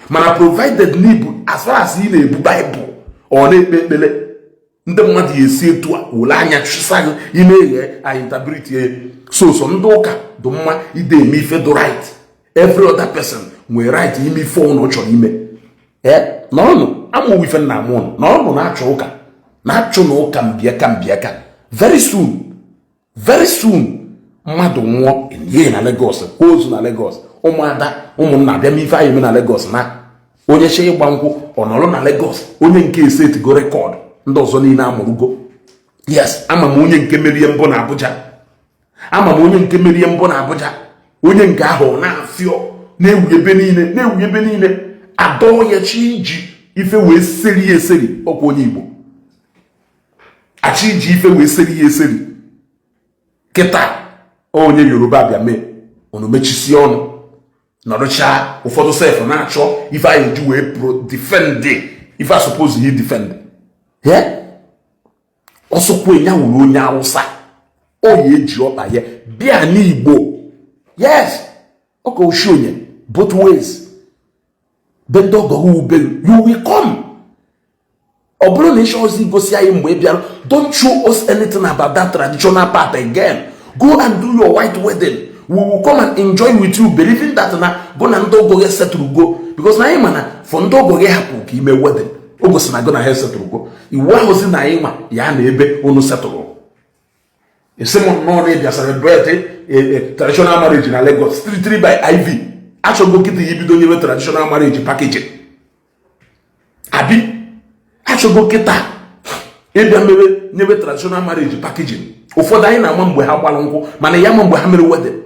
mana provided n'ibu, as far as ị na-ebu Bible, ọ na-ekpe ekpere, ndị mmadụ ya esi etu a were anya chụsa gị ị na-eghe anyị ya. So ndị ụka dị mma ide eme ife dị right. Every other person nwere right ime ife ụnụ chọrọ ime. Ee, nọrọnụ amụwa ife nna amụ ụnụ, nọrọnụ na-achụ ụka, na-achụ na ụka mbiaka mbiaka. Very soon, very soon, mmadụ nwụọ enye na Lagos, kwa ozu na Lagos, ụmụada ụmụnna abịa ife anyị eme na Lagos, na onye chi ịgba nkwụ ọ nọrọ na Lagos, onye nke esetigo record ndị ọzọ niile amụrụgo. Yes, ama m onye nke merie mbụ na Abuja. Ama m onye nke merie mbụ na Abuja. Onye nke ahụ ọ na-afịọ na-ewu ebe niile, na-ewu ebe niile, adọ ya chi iji ife wee seri ya eseri. Ọkwa onye Igbo achọ iji ife wee seri ya eseri. Kịta onye Yoruba bịa mee, unu mechisie ọnụ nọrụchaa. Ụfọdụ sef na-achọ ife anyị eji wee pro defend ife a suppose yi defend. Ọsọkwa ya wuru onye Awụsa, ọ ya eji ọkpa ya bịa n'Igbo. Yes, ọka oshi onye both ways be ndị ọgọgọ ube, you will come. Ọ bụrụ na ịchọ ọzọ igosi anyị mgbe ị bịara, don't show us anything about that traditional part again. Go and do your white wedding. We will come and enjoy with you, believing that na go na ndị ọgọ gị setụrụ go, because na anyị ma na for ndị ọgọ gị hapụ ka ime wedding, o gosi na go na ha setụrụ go. Iwu ahụzi na anyị nwa ya na ebe unu setụrụ. Esi m nnọọ na ịbịa celebrate traditional marriage na Lagos 33 by iv achọgo kịta ya ibido nyewe traditional marriage packaging. Abi achọgo kịta ịbịa mewe nyewe traditional marriage packaging. Ụfọdụ anyị na-ama mgbe ha gbara nkwụ, mana ya ma mgbe ha mere wedding,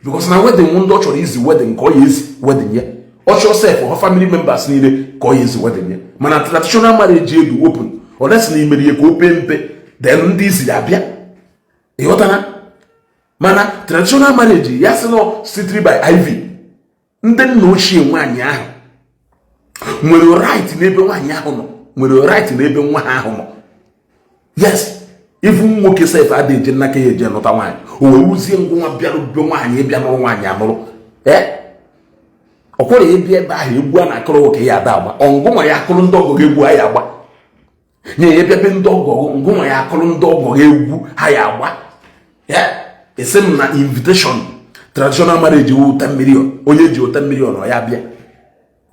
because na wedding ndị ọ chọrọ izi wedding ka ọ ya ezi wedding ya, ọ chọọ sef ha family members niile ka ọ ya ezi wedding ya. Mana traditional marriage edu open, unless na imere ya ka o pee mpe, then ndị isi abịa. Ịghọtana? Mana traditional marriage ya sị nọ C3 by iv, ndị nna ochie nwaanyị ahụ nwere right n'ebe nwaanyị ahụ nọ, nwere right n'ebe nwa ha ahụ nọ. Yes, ifu nwoke sef adịghị eje nnaka ya eje nụta nwaanyị, o wee wuzie ngwa bịara be nwaanyị ịbịa nụrụ nwaanyị anụrụ. Ee, ọ kwere ịbịa ebe ahụ, egwu a na-akụrụ nwoke ya ada agba, ọngụnwa ya akụrụ ndị ọgọ gị egwu ha ya agba, nye ya bịa be ndị ọgọ, ngụnwa ya akụrụ ndị ọgọ gị egwu ha ya agba ya. Esi m na invitation traditional marriage wu 10 million, onye ji 10 million ọ ya bịa.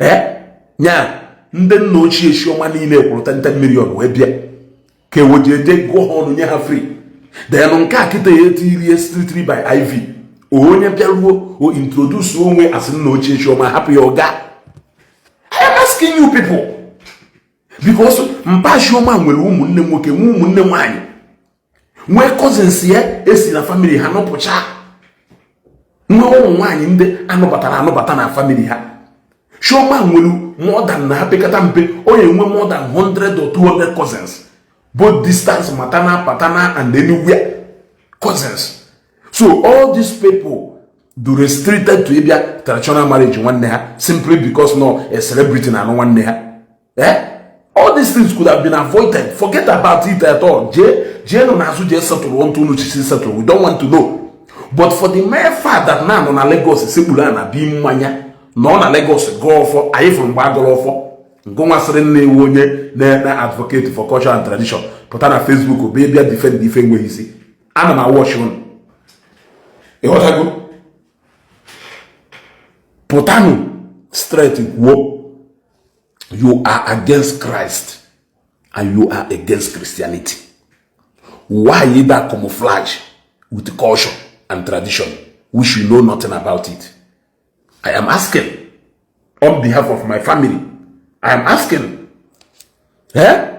Ee, nya ndị nna ochie chiọma niile kwụrụ 10 million wee bịa ka eweji eje gụọ ha ọnụ nye ha free. Then nke a kịta ya etirie 3 by iv, onye bịaruo o introduce onwe asị nna ochie chiọma, hapụ ya ọga. I am asking you people, because mpa chiọma nwere ụmụnne nwoke, nwee ụmụnne nwaanyị, nwee cousins ya esi na family ha nọpụcha, nwee ụmụ nwaanyị ndị anụbatara anụbata na family ha. Chioma nwere more than, na ha pekata mpe, ọ ya enwe more than 100 or 200 cousins, both distance, maternal, paternal and anywhere cousins. So all these people do restricted to ịbịa traditional marriage nwanne ha simply because no a celebrity na anụ nwanne ha. Eh, all these things could have been avoided. Forget about it at all. Jee, jee nọ n'azụ, jee settle ntụ unu chisi settle. We don't want to know. But for the mere fact that na nọ na Lagos sekpuru a na bi mmanya, nọ na Lagos gụọ ọfọ, anyị fụrụ mgbe agụrụ ọfọ ngụnwasịrị nna ewu onye na advocate for culture and tradition pụta na Facebook bụ ịbịa defend ife enweghị isi. Ana m awọchi unu, ịghọtago? Pụtanụ straight kwuo you are against Christ and you are against Christianity. Why that camouflage with culture and tradition which you know nothing about it? I am asking on behalf of my family. I am asking. Eh?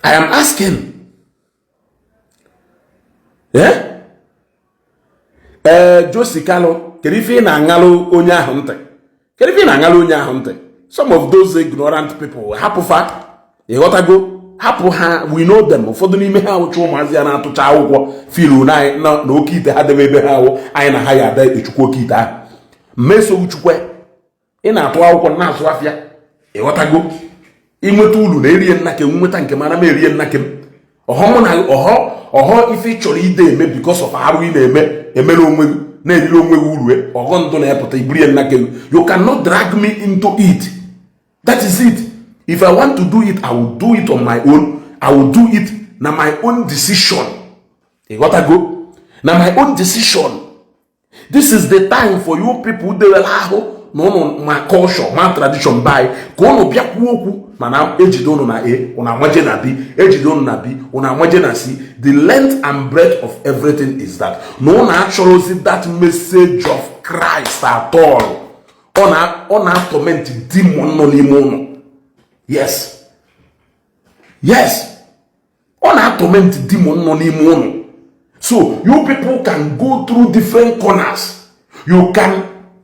I am asking. Eh? Ee, Josi Kalụ, kedu ife ị na-aṅalụ onye ahụ ntị? Kedu ife ị na-aṅalụ onye ahụ ntị? Some of those ignorant people, hapụ fa, ịghọtago? Hapụ ha, we know them. Ụfọdụ n'ime ha awụcha ụmụazị ya na-atụcha akwụkwọ filu na oke ite ha debe ebe ha awụ anyị na ha ya ada echukwu oke ite ahụ mmeso chukwe. Ị na-atụ akwụkwọ, na-azụ afịa, ịghọtago? Inweta ulu na erie nna kem, nweta nke mara m erie nna kem. Ọhọ mụ na ọhọ ọhọ ife ị chọrọ ide eme because of arụ ị na-eme emere onwe gị, na-eriri onwe gị uru. Ọghọ ndụ na-epụta iburie nna kem. You cannot drag me into it. That is it. If I want to do it, I will do it on my own. I will do it na my own decision, ịghọtago? Na my own decision. This is the time for you people dewere ahụ na ụnụ ma culture ma tradition be anyị ka ụnụ bịa kwuo okwu. Mana ejide ụnụ na A, ụnụ amaje na B, ejide ụnụ na B, ụnụ amaje na C. The length and breadth of everything is that na ụnụ achọrọzi that message of Christ at all. Ọ na-atorment demon nọ n'ime ụnụ. Yes, ọ na-atorment demon nọ n'ime ụnụ. So you people can go through different corners, you can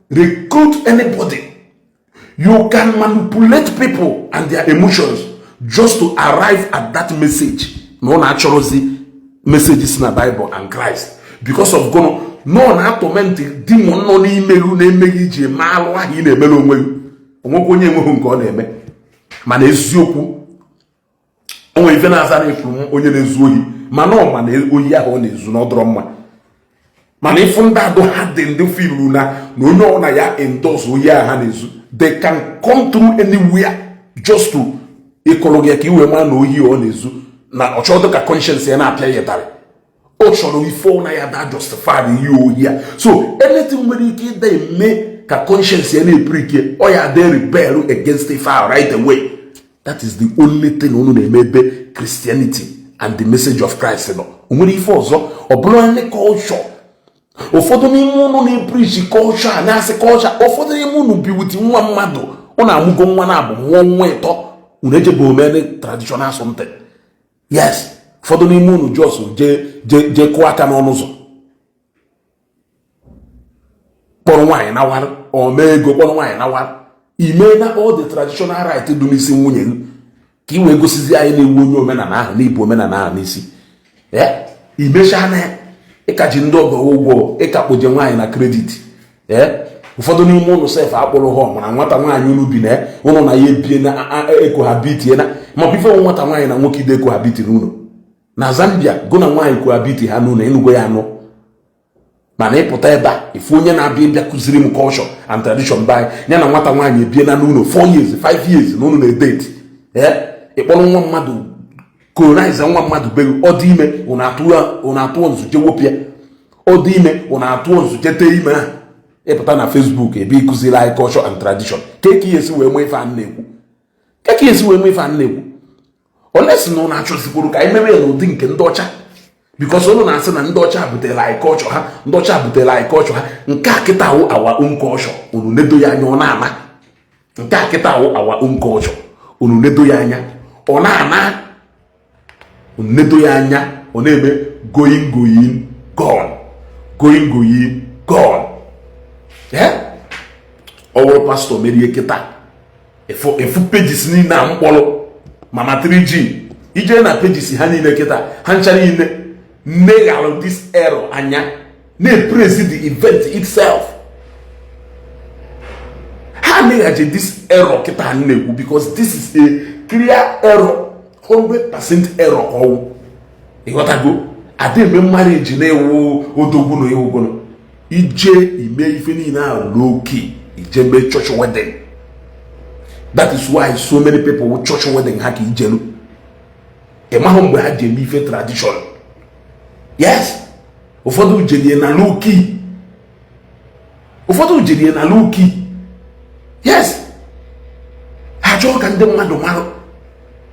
recruit anybody, you can manipulate people and their emotions just to arrive at that message na ọ na-achọrọzi message si na Bible and Christ because of gụnụ na ọ na-atorment demon nọ n'ime gị na-emeghị iji eme alụ ahụ ị na-emere onwe gị. Onwekwa onye enweghị nke ọ na-eme, mana eziokwu o nwere ife na-aza na ifuru m onye na-ezu ohi, mana ọ ma na ohi ahụ ọ na-ezu na ọ dọrọ mma. Mana ịfụ ndị adụ ha dị ndị filu na onye ọbụla ya endorse ohi ahụ ha na-ezu, they can come through anywhere just to ịkọrọ gị ka i wee mara na ohi ọ na-ezu na ọ chọrọ ka conscience ya na-apịa ya ịtarị. Ọ chọrọ ife ọ na ya da justify ihe ohi ya. So anything nwere ike ịda eme ka conscience ya na-epirike ọ ya dị rebel against ife ahụ right away. That is the only thing unu na-eme ebe Christianity and the message of Christ nọ. O nwere ife ọzọ ọ bụrụ ndị culture. Ụfọdụ n'ime unu na-epreach culture a na-asị culture, ụfọdụ n'ime unu bi with nwa mmadụ, unu amụgo nwa na-abụ mụọ nwa ịtọ, unu ejebe omene traditional something. Yes, ụfọdụ n'ime unu just jee jee jee kụọ aka n'ọnụ ụzọ, kpọrọ nwaanyị nawara, ọ mee ego kpọrọ nwaanyị nawara, ime na all the traditional right dị n'isi nwunye gị ka ị wee gosizi anyị na-ewu onye omenala ahụ na ibu omenala ahụ n'isi. Imechaa na ịka ji ndị ọgọ ụgwọ, ịka kpoje nwaanyị na credit. Ụfọdụ n'ime ụnụ sef akpụrụ ha mana nwata nwaanyị unu bi na ụnụ na ya ebie na ecohabit na makwa ife nwata nwaanyị na nwoke ide cohabit n'ụlọ na Zambia. Gụ na nwaanyị cohabit ha n'ụlọ ịnụgo ya anụ. Mana ịpụta ebe a, ifu onye na-abịa ịbịa kụziri m culture and tradition be anyị, ya na nwata nwaanyị ebie na n'ụlọ 4 years, 5 years na ụnụ na-edate. Ee, ịkpọrọ nwa mmadụ, colonize nwa mmadụ be. Ọ dị ime, ụnụ atụọ nzu je wopịa. Ọ dị ime, ụnụ atụọ nzu jete ime ahụ. Ịpụta na Facebook ebe ịkụziri anyị culture and tradition, ka ka ihe esi wee nwee ife a na-ekwu, ka ka esi wee nwee ife a na-ekwu. Ole si na ụnụ achọzikwuru ka anyị mewe ya n'ụdị nke ndị ọcha, because ụnụ na-asị na ndị ọcha butere anyị culture ha, ndị ọcha butere anyị culture ha. Nke a kịta wụ our own culture. Unu nedo ya anya, ọ na-ama. Nke a kịta wụ our own culture. Unu nedo ya anya, ọ na-ama. Unu nedo ya anya, ọ na-eme going, going, gone, going, going, gone. Ọ wụrụ pastọ merie kịta, efu pages niile a mkpọrọ Mama 3G, ijee na pages ha niile kịta, ha ncha niile. neghalụ this error anya na-epraise the event itself. Ha neghaji this error kịta na-ekwu because this is a clear error, 100% error ka ọwụ. Ịghọtago? Ada eme marriage na-ewu odogwu na ewugono ije ime ife niile ahụ low-key, ije mee church wedding. That is why so many people with church wedding ha ka ijelu ị mahụ mgbe ha ji eme ife tradition. Yes, ụfọdụ jelie na low-key, ụfọdụ jelie na low-key. Yes, ha chọọ ka ndị mmadụ marụ,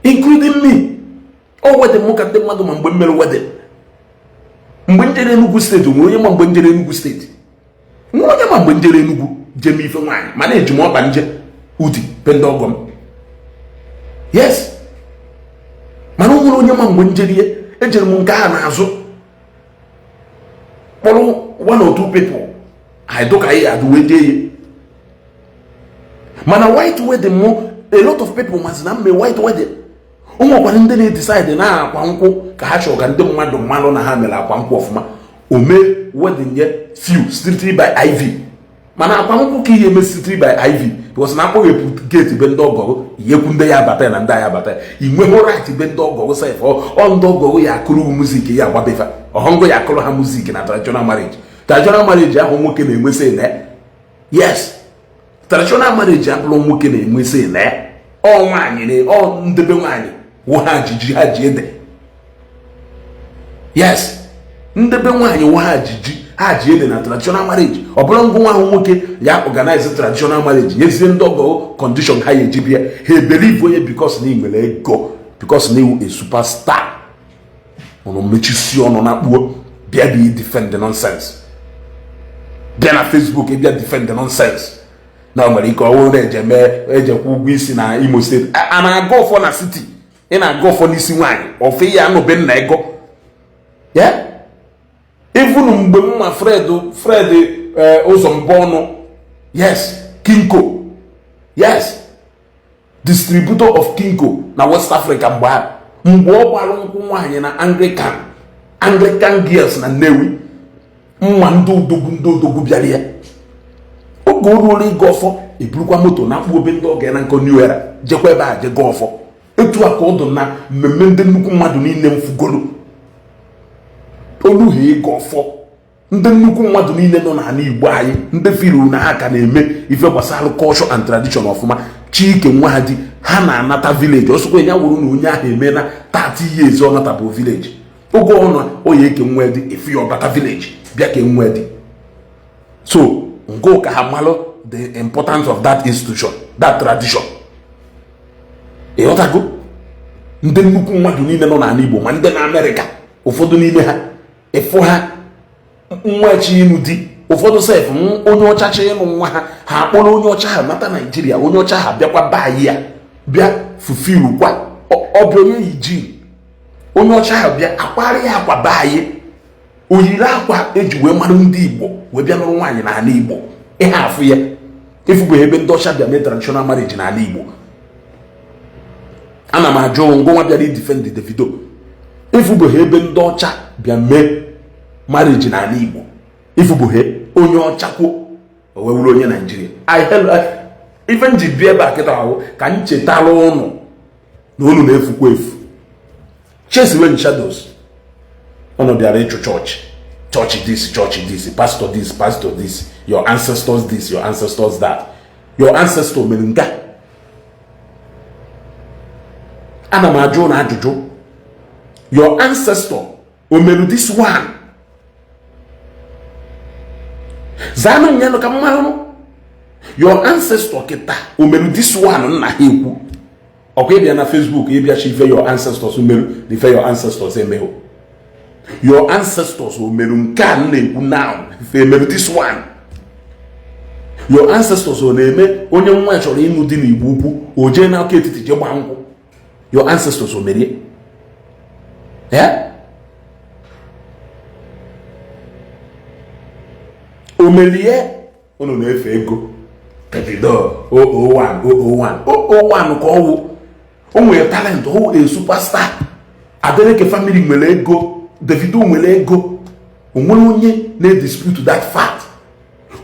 including me. Ọ wedding mụ ka ndị mmadụ ma mgbe m mere wedding, mgbe m jere Enugu Steeti. Nwere onye ma mgbe m jere Enugu Steeti? Nwere onye ma mgbe m jere Enugu jee mee ife nwaanyị? Mana eji m ọkpa nje udi be ndị ọgọ m. Yes, mana o nwere onye ma mgbe m jere ihe. Ejere m nke ahụ n'azụ kpọrọ one or two people anyị dụka anyị adụ wee jee ihe. Mana white wedding mụ, a lot of people mazi na mme white wedding. O nwekwara ndị na-edecide na akwa nkwụ ka ha chọrọ ka ndị mmadụ mmalụ na ha mere akwa nkwụ ọfụma. O mee wedding nye few strictly by iv. Mana akwa nkwụ ka ihe eme strictly by iv because na akpọghepụ gate be ndị ọgọgụ, ihekwu ndị ya abata ya na ndị ya abata ya. I nweghị right be ndị ọgọgụ sef. Ọ ndị ọgọgụ ya akụrụ music ya agbabefa ọhọngụ ya akụrụ ha music na traditional marriage. Traditional marriage ahụ nwoke na-enwe say na. Yes, traditional marriage abụrụ nwoke na-enwe say na. Ọ nwaanyị na ọ ndebe nwaanyị wụ ha jiji ha ji ede. Yes, ndebe nwaanyị wụ ha jiji ha ji ede na traditional marriage. Ọ bụrụ ngụ nwa ahụ nwoke ya organize traditional marriage, nyezie ndị ọgọ condition ha ya eji bịa, ha ebelieve onye because na ị nwere ego, because na iwu a superstar. Ụnụ mechisi ọnụ na kpuo bịa bi defend the nonsense. Bịa na Facebook bịa defend the nonsense na o nwere ike ọwụrụ na eje mee ejekwa ụgwọ isi na Imo Steeti. A na-aga ọfọ na city, ị na-aga ọfọ n'isi nwaanyị ọfọ ya anụbe nna ego ya. Even mgbe mma Fred ụzọ mbọ ọnụ, yes, Kinko, yes, distributor of Kinko na West Africa, mgbe ahụ mgbe ọ gbara nkwụ nwaanyị na Anglican Girls na Nnewi, mma ndị odogwu, ndị odogwu bịara ya. Oge o ruola ịga ọfọ, eburukwa moto na akpụ obe ndị ọga na nkọ New Era, jekwa ebe a je gaa ọfọ. Etu a ka ọ dụ na mmemme ndị nnukwu mmadụ niile mfugolu olu ha ịga ọfọ. Ndị nnukwu mmadụ niile nọ n'ala Igbo anyị, ndị firu na ha ka na-eme ife gbasara culture and tradition ọfụma, chike nwa ha di ha na-anata village. Ọsọkwa ya wuru na onye ahụ eme na 30 years ọ natabụ village, oge ọ nọ oya eke nwa dị efu ya ọbata village bịa ka nwa dị. So ngo ka ha malụ the importance of that institution, that tradition. Ịghọtago? Ndị nnukwu mmadụ niile nọ n'ala Igbo, ma ndị na Amerịka, ụfọdụ n'ime ha ịfụ ha nwa chi ịnụ di, ụfọdụ sef onye ọcha chi ịnụ nwa ha, ha akpọrọ onye ọcha ha nata Naijiria. Onye ọcha ha bịakwa baa ya bịa fufilu kwa ọbịa onye yi ji onye ọcha ha bịa akwarị ya akwa baa anyị, oyiri akwa eji wee mara ndị Igbo wee bịa nụrụ nwaanyị n'ala Igbo. Ihe afụ ya efubeghị ebe ndị ọcha bịa mee traditional marriage n'ala Igbo. Ana m ajụ ngwa bịara idefend Davido, efubeghị ebe ndị ọcha bịa mee marriage n'ala Igbo? Ifubughe onye ọcha kwuo o wee wuru onye Naijiria. Ife m ji bịa ebe a kịta ahụ ka m chetara ụnụ na unu na-efukwa efu. Chase in shadows. Unu bịara ịchụ chọọchị, chọọchị this, chọọchị this, pastor this, pastor this, your ancestors this, your ancestors that. Your ancestor mere nke a. Ana m ajụ na ajụjụ, your ancestor o mere this one? Zaanụ nyanụ ka mmanụ. Your ancestor kịta o mere this one? Nna ha ekwu ọkwa ịbịa na Facebook ịbịachi ife your ancestors meru na ife your ancestors emehụ. Your ancestors o meru nke a na-ekwu now? Ife emeru this one? Your ancestors ọ na-eme onye nwa chọrọ ịnụ di n'Igbo ukwu o jee n'aka etiti jee gbaa nkwụ? Your ancestors o merie o merie? Unu na-efe ego Davido 001 001 001 ka ọwụ o nwere talent, o a superstar. Adeleke family nwere ego. Davido nwere ego. Onwere onye na-dispute that fact.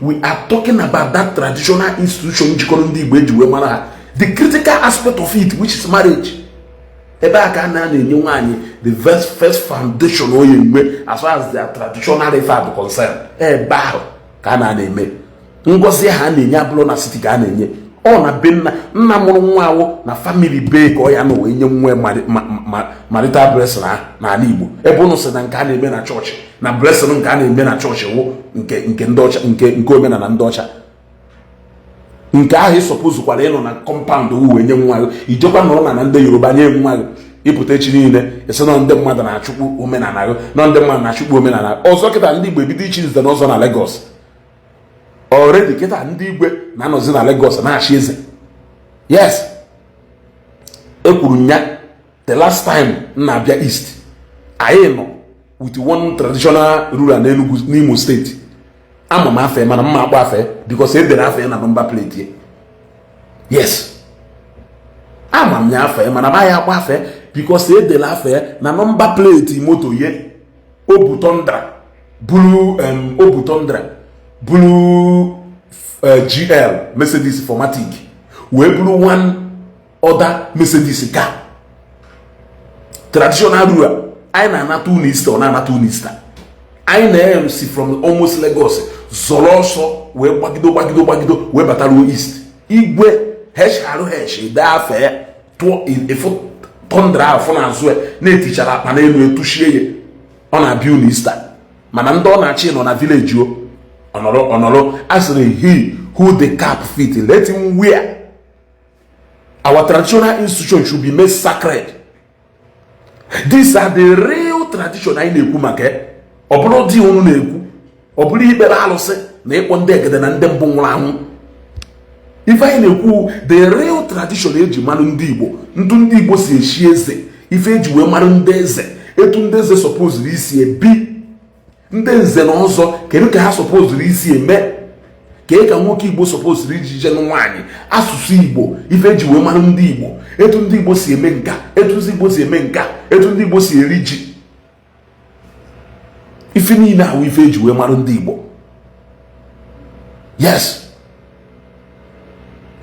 We are talking about that traditional institution jikọrọ ndị Igbo eji wee mara ha, the critical aspect of it, which is marriage. Ebe a ka a na-enye nwaanyị the first foundation onye mgbe, as far as their traditional ife are concerned. Ebe ahụ ka a na-eme ngozi ahụ a na-enye. Abụrụ na city ka a na-enye, ọ na be nna, nna mụrụ nwa awụ na family be ka ọ ya na wee nye nwa marital blessing n'ala Igbo. Ebe ụnụ sị na nke a na-eme na chọọchị, na blessing nke a na-eme na chọọchị wụ nke ndị ọcha, nke omenala ndị ọcha. Nke ahụ ịsọpụzụkwara ịnọ na compound wee nye nwa gị, ijekwa nọrọ na ndị Yoruba nye nwa gị. Ịpụta echi niile, esi na ndị mmadụ na-achụkwu omenala gị, na ndị mmadụ na-achụkwu omenala ọzọ. Kịta ndị Igbo ebido ichi nze n'ọzọ na Lagos already. Kịta ndị igwe na-anọzi na Lagos na-achị eze. Yes, ekwuru nya the last time m na-abịa East, anyị nọ with one traditional ruler n'Enugu, n'Imo Steeti. Ama m afe, mana mma akpọ afe because e dere afe na number plate. Yes, ama m ya afe, mana maghị akpọ afe because e dere afe na number plate moto ye. Obu Tundra buru, obu Tundra buru GL Mercedes 4MATIC, wee buru one other Mercedes car. Traditional ruler anyị na-anata unu Easter, ọ na-anata unu Easter. Anyị na-MC from almost Lagos zọrọ ọsọ wee gbagido, gbagido, gbagido wee bataruo East. Igwe HRH dee afe tụọ efu Tundra ahụ n'azụ ya na-etichara akpa n'elu etuchie ya. Ọ na-abịa unu Easter, mana ndị ọ na-achị nọ na village. O ọnọrọ ọnọrọ asịrị, "He who the cap fit, let him wear." Our traditional institution should be made sacred. These are the real tradition anyị na-ekwu maka ya. Ọ bụrụ dị unu na-ekwu, ọ bụrụ ikpere alụsị na ịkpọ ndị egede na ndị mbụ nwụrụ anwụ. Ife anyị na-ekwu, the real tradition eji marụ ndị Igbo, ndụ ndị Igbo si eshi eze, ife eji wee marụ ndị eze, etu ndị eze sọpozuru isi ebi, ndị nze na ọzọ, kedu ka ha sọpozuru isi eme, kee ka nwoke Igbo sọpozuru iji je nwaanyị, asụsụ Igbo, ife eji wee marụ ndị Igbo, etu ndị Igbo si eme nka, etu ndị Igbo si eme nka, etu ndị Igbo si eri ji, ife niile ahụ, ife eji wee marụ ndị Igbo. Yes,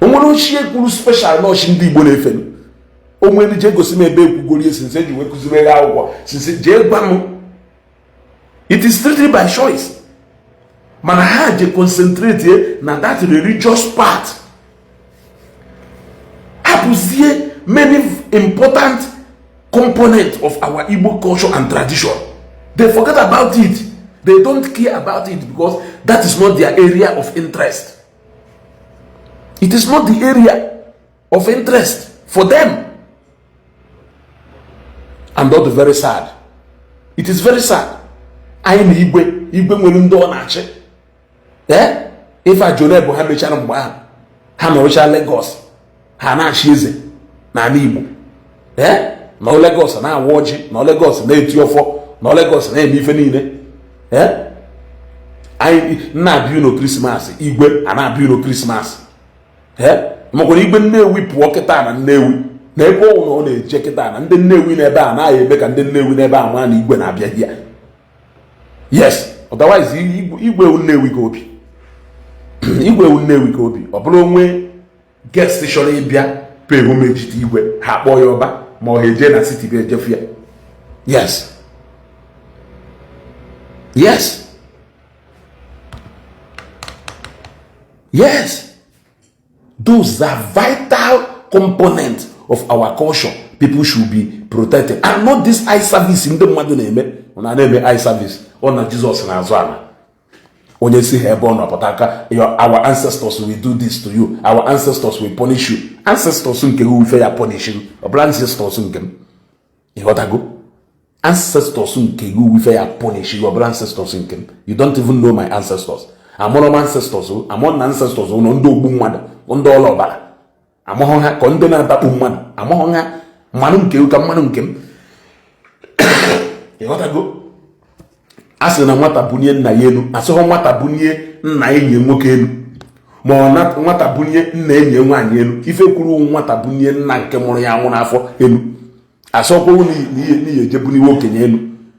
o nwere ochie kwuru special nọọchị ndị Igbo na-efe. O nwere jee gosi m ebe ekwugoro ihe since eji wee kụziri gị akwụkwọ. Since jee gwa m, it is strictly by choice. Mana ha je concentrate na that religious part, hapụzie many important component of our Igbo culture and tradition. They forget about it. They don't care about it because that is not their area of interest. It is not the area of interest for them. And that's very sad. It is very sad. Anyị na igwe, igwe nwere ndị ọ na-achị. Ee, ife ajone bụ ha mechara mgbe ahụ ha nọrọcha Lagos, ha na-achị eze n'ala Igbo. Ee, nọ Lagos na-awa ọjị, nọ Lagos na-eti ọfọ, nọ Lagos na-eme ife niile. Ee, anyị na-abịa unu Christmas, igwe a na-abịa unu Christmas. Ee, makwara igwe Nnewi pụọ kịta na Nnewi na ebe ọ na ọ na-eje kịta na ndị Nnewi n'ebe a naghị eme ka ndị Nnewi n'ebe a maa na igwe na-abịa ya. Yes, otherwise igwe ewu Nnewi ka obi, igwe ewu Nnewi ka obi. Ọ bụrụ onwe guest chọrọ ịbịa pay homage to igwe, ha kpọọ ya ọba ma ọ ha eje na city bụ ejefu ya. Yes, those are vital components of our culture. People should be protected and not this eye service ndị mmadụ na-eme. Ọ na-eme eye service ọ na Jizọs na-azụ ala onye si ha ebe ọ nọpụta aka. Our ancestors will do this to you, our ancestors will punish you. Ancestors nke gị ife ya punish you, ọ bụla ancestors nke m. Ịghọtago? Ancestors nke gị ife ya punish you, ọ bụla ancestors nke m. You don't even know my ancestors. Amụrụ m ancestors, amụrụ na ancestors ụnụ ndị ogbu mmadụ, ndị ọla ọbara, amụghọ ha ka ndị na-adakpu mmadụ, amụghọ ha mmanụ nke ka mmanụ nke m. Ịghọtago? A sị na nwata bunie nna ya elu, asịghọ nwata bunie nna enyi nwoke elu, ma ọ na nwata bunie nna enyi nwaanyị elu. Ife kwuru, nwata bunie nna nke mụrụ ya nwụ n'afọ elu, asọkwa n'ihe eje buniwe okenye elu.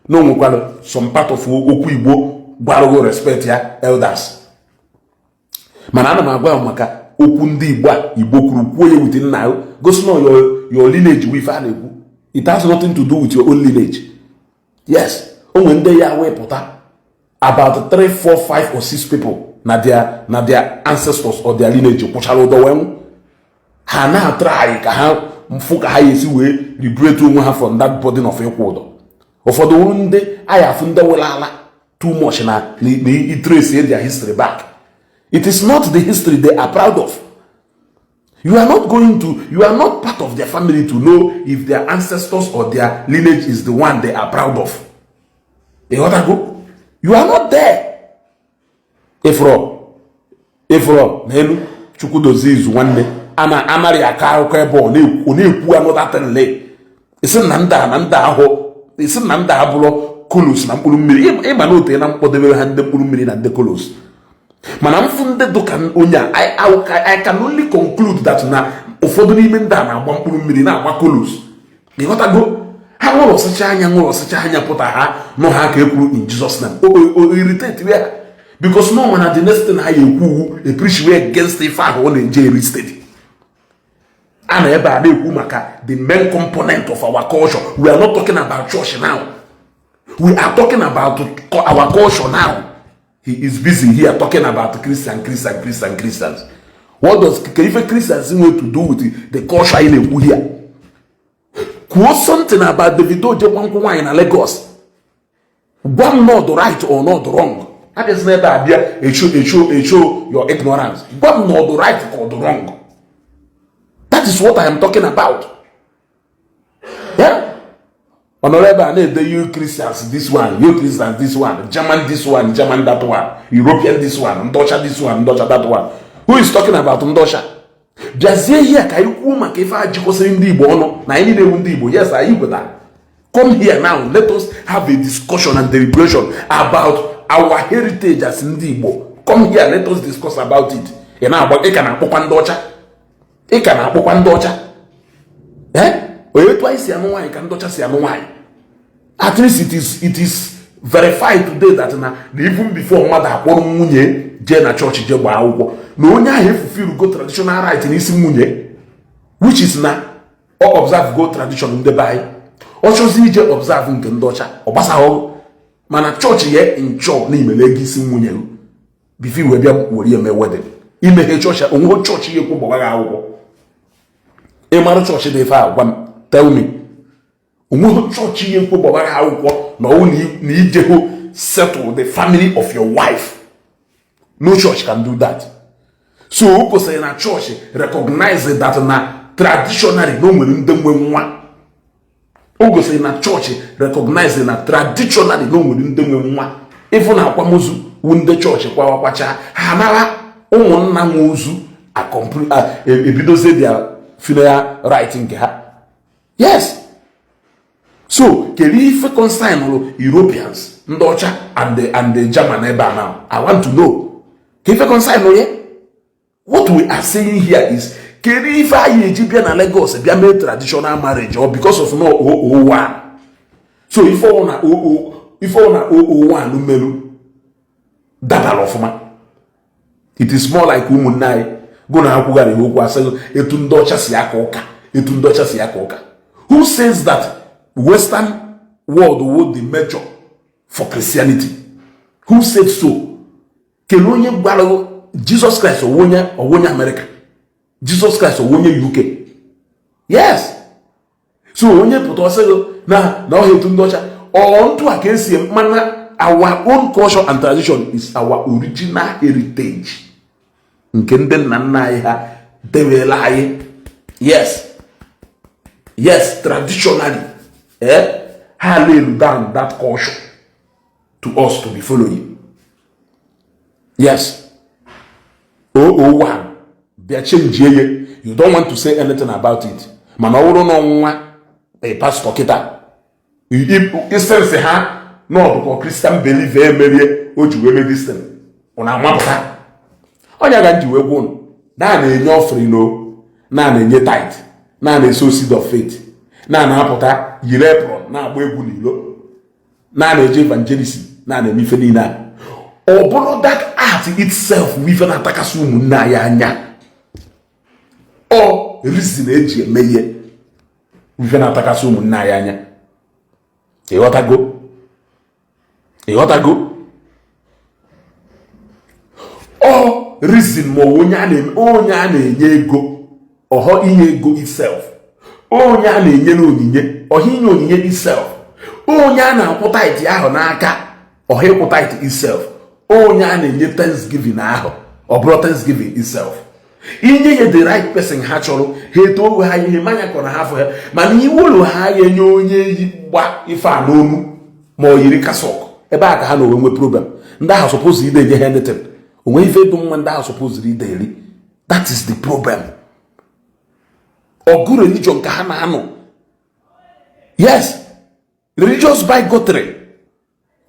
Na o nwekwara some part of okwu Igbo gwarụgo respect ya elders, mana ana m agwa ya maka okwu ndị Igbo a Igbo kwuru, kwuo ya with nna, gosi na your lineage wu ife a na-ekwu. It has nothing to do with your own lineage. Yes, o nwere ndị ya wepụta about 3, 4, 5 or 6 people na their ancestors or their lineage kwụchara ụdọ wee nwụ. Ha na-atry ka ha mfụ ka ha esi wee liberate onwe ha from that burden of ịkwụ ụdọ. Ụfọdụ wuru ndị ayafụ ndị were ala too much na trace their history back. It is not the history they are proud of. You are not going to, you are not part of their family to know if their ancestors or their lineage is the one they are proud of. Ịghọtago? You are not there. Ịfụrọ n'elu Chukwudozie izu nwanne a na anaghị akọ akụkọ ebe ọ na-ekwu another thing le isi na ndị a na ndị ahụ, isi na ndị abụrụ kolos na mkpụrụ mmiri. Ịma na ote na mkpọdebere ha ndị mkpụrụ mmiri na ndị kolos, mana mfụ ndị dụka onye a, I can only conclude that na ụfọdụ n'ime ndị a na-agba mkpụrụ mmiri, na-agba kolos. Ịghọtago? Ha ṅụrọsịcha anya, ṅụrọsịcha anya pụta, ha nọ ha ka ekwuru in Jesus name, o irritate ya, because no mana the next thing ha ya ekwu wu e preach way against ife ahụ ọ na-eje eri steady. A na ebe a na-ekwu maka the main component of our culture. We are not talking about church now, we are talking about our culture now. He is busy here talking about Christian, Christian, Christian, Christians. What does ka ife Christians nwere to do with the culture anyị na-ekwu here? Kwuo something about Davido jekwa nkwụ nwaanyị na Lagos. Gwa m not right or not wrong. Abịazina ebe a bịa echo echo echo your ignorance. Gwa m not right ka ọ dị wrong. That is what I am talking about. Yeah, ọ nọrọ ebe a na-ede, "You Christians this one, you Christians this one, German this one, German that one, European this one, ndọcha this one, ndọcha that one." Who is talking about ndọcha? Bịazie ihe ka anyị kwuo maka ife a jikwasịrị ndị Igbo ọnụ na anyị niile ewu ndị Igbo. Yes, anyị kwetara. Come here now, let us have a discussion and deliberation about our heritage as ndị Igbo. Come here, let us discuss about it. Ị na-agba, ị ka na-akpọkwa ndị ọcha, ị ka na-akpọkwa ndị ọcha. Ee, onye etu anyị si anụ nwaanyị ka ndị ọcha si anụ nwaanyị. At least it is verified today that na even before mmadụ akpọrọ nwunye jee na chọọchị jee gbaa akwụkwọ, na onye ahụ efufirugo traditional right n'isi nwunye, which is na ọ observe go tradition ndị be anyị. Ọ chọzi ije observe nke ndị ọcha, ọ gbasaghị, mana chọọchị ya nchọ na imele ego isi nwunye before wee bịa were eme wedding. Imeghe chọọchị onwe chọọchị ya ekwu gbagba gị akwụkwọ. Ịmara chọọchị dị ife a, gwa m, tell me. Onweghị chọọchị ya ekwu gbagba gị akwụkwọ na ọwụ na ije hụ settle the family of your wife. No church can do that. So o kwesịrị na chọọchị recognize that na traditionally na o nwere ndị nwe nwa. O gosiri na chọọchị recognize na traditionally na o nwere ndị nwe nwa. Ịfụ na akwamozu wu ndị chọọchị kwawakwacha ha nara ụmụnna nwe ozu, ebidozie their funeral rite nke ha. Yes, so kedu ife concern Europeans, ndị ọcha and the German ebe a now? I want to know ka ife concern ya. What we are saying here is, kedu ife anyị eji bịa na Lagos bịa mee traditional marriage, or because of no 001? So ife ọ na 00, ife ọ na 001 melu dabara ọfụma. It is more like ụmụnne anyị gụ na akwụgharị okwu asịghị etu ndị ọcha si aka ụka, etu ndị ọcha si aka ụka. Who says that Western world would the major for Christianity? Who said so? Kelee onye gwara Jesus Christ onwe onye America, Jesus Christ onwe onye UK? Yes, so onye pụta ọsịghị na ọha etu ndị ọcha ọ ntụ a ka esi, mana our own culture and tradition is our original heritage nke ndị nna nna anyị ha debela anyị. Yes, traditionally, ha laid down that culture to us to be following. Yes, 001 bịa change ye. You don't want to say anything about it, mana ọ bụrụ na ọnwa a pastor kịta isensi ha n'ọdụkọ Christian believer emerie o ji wee mee this thing, ọ na-amapụta onye ga nji wee gwa unu na na-enye offering, o na na-enye tithe, na na-eso seed of faith, na na-apụta yiri apron na-agba egwu n'ilo. Na na-eje evangelism, na na-eme ife niile a. Ọ bụrụ that art itself bụ ife na-atakasị ụmụnne anyị anya, ọ reason eji eme ihe ife na-atakasị ụmụnne anyị anya. Ịghọtago? Ịghọtago? Ọ reason ma onye a na-eme, onye a na-enye ego, ọhọ inye ego itself, onye a na-enyere onyinye, ọha inye onyinye itself, onye a na-akwụ tithe ahụ n'aka, ọha ịkwụ tithe itself, onye a na-enye thanksgiving ahụ, ọ bụrụ thanksgiving itself. Inye ya the right person ha chọrọ, ha eto ha ihe manya kọrọ ha afọ ya. Mana iwelu ha ya enye onye yi gba ife a n'onu ma ọ yiri cassock, ebe a ka ha na onwe nwe problem. Ndị ahụ suppose ide enye ha anything, onwe ife dị mma ndị ahụ suppose ide eri. That is the problem. Ọgụ religion ka ha na-anọ. Yes, religious bigotry.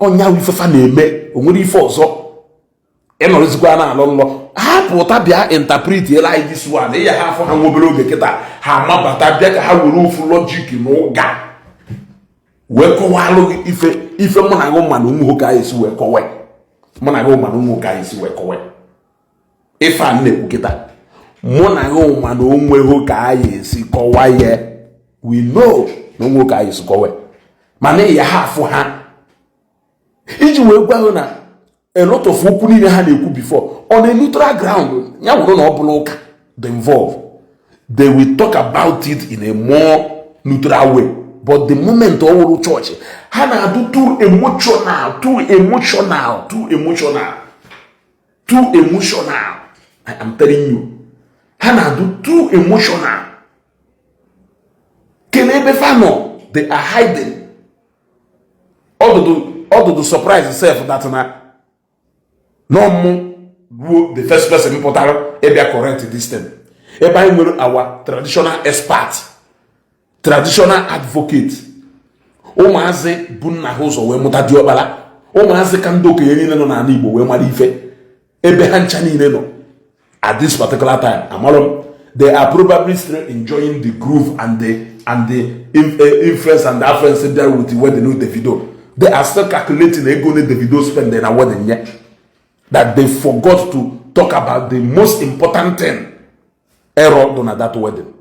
Ọnya ifefa na-eme, onwere ife ọzọ ịnọrọzikwa na-alọ nlọ. Ha pụta bịa interpret ela anyị this one. Ịya ha afọ ha nwa obere oge kịta, ha amabata bịa ka ha were ofu logic na ụga wee kọwalụ gị ife. Ife mụ na gị ma na ụmụ nwoke anyị esi wee kọwe, mụ na gị ma na ụmụ nwoke anyị esi wee kọwe ife a na-ekwu kịta. Mụ na gị ma na onweghị ka anyị esi kọwa ya. We know na onwe ka anyị esi kọwa, mana ịya ha afụ ha iji wee gwa hụ na a lot of okwu niile ha na-ekwu before on a neutral ground, ya wụrụ na ọ bụla ụka the involve, they will talk about it in a more neutral way. But the moment ọ wụrụ chọọchị, ha na-adụ too emotional, too emotional, too emotional, too emotional. I am telling you, ha na-adụ too emotional. Kele ebe fa nọ, they are hiding. Ọdụdụ ọdụdụ surprise sef that na nọ mụ ruo the first person pụtara ịbịa correct this thing. Ebe anyị nwere our traditional expert, traditional advocate, ụmụazị bụ nna ha ụzọ wee mụta diọkpara, ụmụazị ka ndị okenye niile nọ n'ala Igbo wee mara ife, ebe ha ncha niile nọ at this particular time, amarọ m. They are probably still enjoying the groove and the influence and the affluence there with the wedding with Davido. They are still calculating ego ne Davido spend na wedding yeah, that they forgot to talk about the most important thing, error done at that wedding.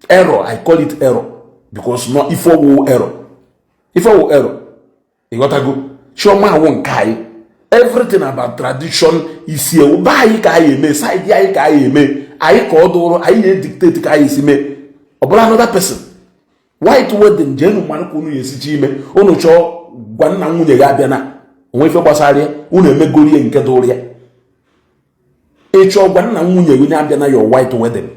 Error, I call it error because no ife ọwụ error, ife ọwụ error. Ịghọtago? Chioma awụ nke anyị, everything about tradition isi ewu be anyị ka anyị eme, side anyị ka anyị eme, anyị ka ọ dụrụ anyị na-edictate ka anyị esi mee. Ọ bụrụ another person, white wedding, jeenu mmanụ ka unu ya esicha ime. Unu chọọ gwa nna nwunye gị abịa na onwe ife gbasara ya, unu emegorie nke dụrụ ya. Ịchọọ gwa nna nwunye gị onye abịa na your white wedding,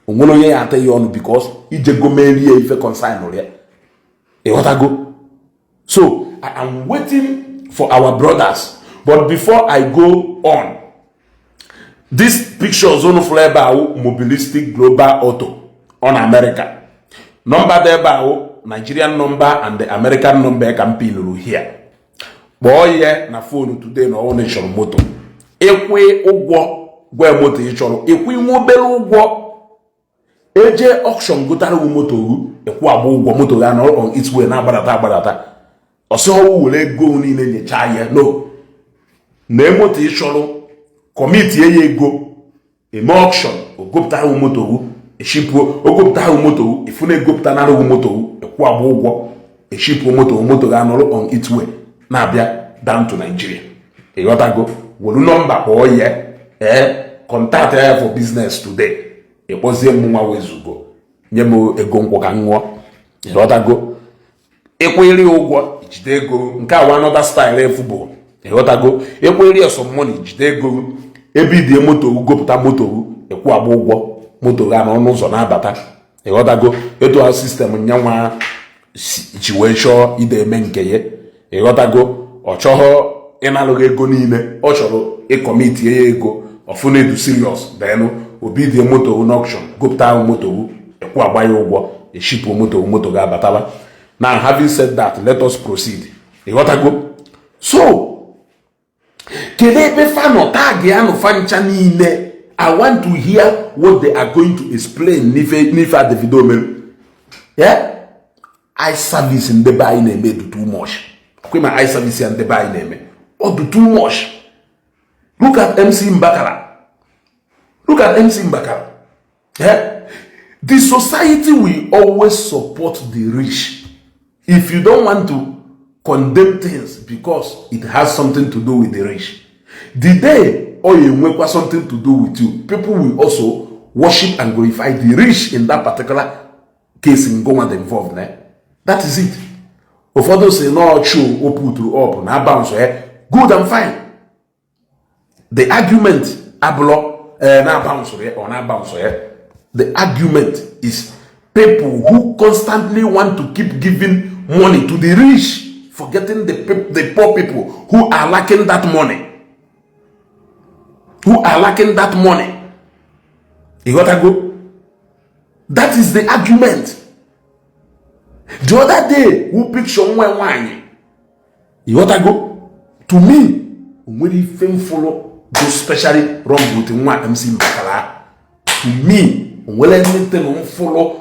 onwere onye ya ata ya ọnụ because ijego merie ife concern ya. Ịghọtago? So I am waiting for our brothers. But before I go on, this pictures unu fụrụ ebe ahụ, Mobilistic Global Auto on America number dị ebe ahụ, Nigerian number and the American number ka m pinuru here. Kpọọ ya na phone today na ọwụ na ịchọrọ moto. Ịkwụ ụgwọ gwa moto ị chọrọ, ịkwụ inwe obere ụgwọ, eje auction gotara wu moto wu, ịkwụ agba ụgwọ, moto ga nọrọ on its way na-agbadata agbadata. Ọsọ were ego niile nyechaa ya no na moto ị chọrọ, commitie ya ego, eme auction, ogopụta ahụ moto wu, eshipuo. Ogopụta ahụ moto wu, ifu na egopụta nara wu moto wu, ịkwụ agba ụgwọ, eshipuo moto. Moto ga nọrọ on its way na-abịa down to Nigeria. Ịghọtago? Were nọmba kpọọ ya, ee, contact ya for business today. Ịkpọzie m nwa wezugo, nye m ego nkwụ ka m ṅụọ. Ịghọtago? Ịkwụnyere ya ụgwọ, jide ego. Nke a another style efu bụ. Ịghọtago? Ịkwụnyere ya some money, jide ego, ebe idie moto, gopụta moto, ịkwụ agba ụgwọ, moto ga n'ọnụ ụzọ na-abata. Ịghọtago? Etu a system nyanwa ji wee chọọ ide eme nke ya. Ịghọtago? Ọ chọghọ ịnalụghị ego niile, ọ chọrọ ịcommitie ya ego ọfụ na-edu serious. Then obi die moto n'auction, gopụta ahụ moto, ịkwụ agba ya ụgwọ, eshipụ moto, moto ga-abataba. Now, having said that, let us proceed. Ịghọtago? So kedu ebe fanọ tag ya nụ fa ncha niile? I want to hear what they are going to explain n'ife a Davido mere. Yeah, eye service ndị be anyị na-eme do too much. Kwe ma eye service ya ndị be anyị na-eme, ọ dị too much. Look at MC Mbakara, look at MC Mbakara, eh? The society will always support the rich. If you don't want to condemn things because it has something to do with the rich, the day ọ ya enwekwa something to do with you, people will also worship and glorify the rich in that particular case ngoma dị involved, ne? That is it. Ụfọdụ si na ọchụ o puturu up na bounce, eh? Good and fine. The argument abụlọ na bounce ya ọ na bounce ya. The argument is people who constantly want to keep giving money to the rich, forgetting the poor people who are lacking that money, who are lacking that money. You gotta go. That is the argument. The other day, who picture nwa nwanyị, you gotta go. To me, onwere ife mfụlụ go specially wrong with nwa MC Mbakara. To me, onwere anything mfụlụ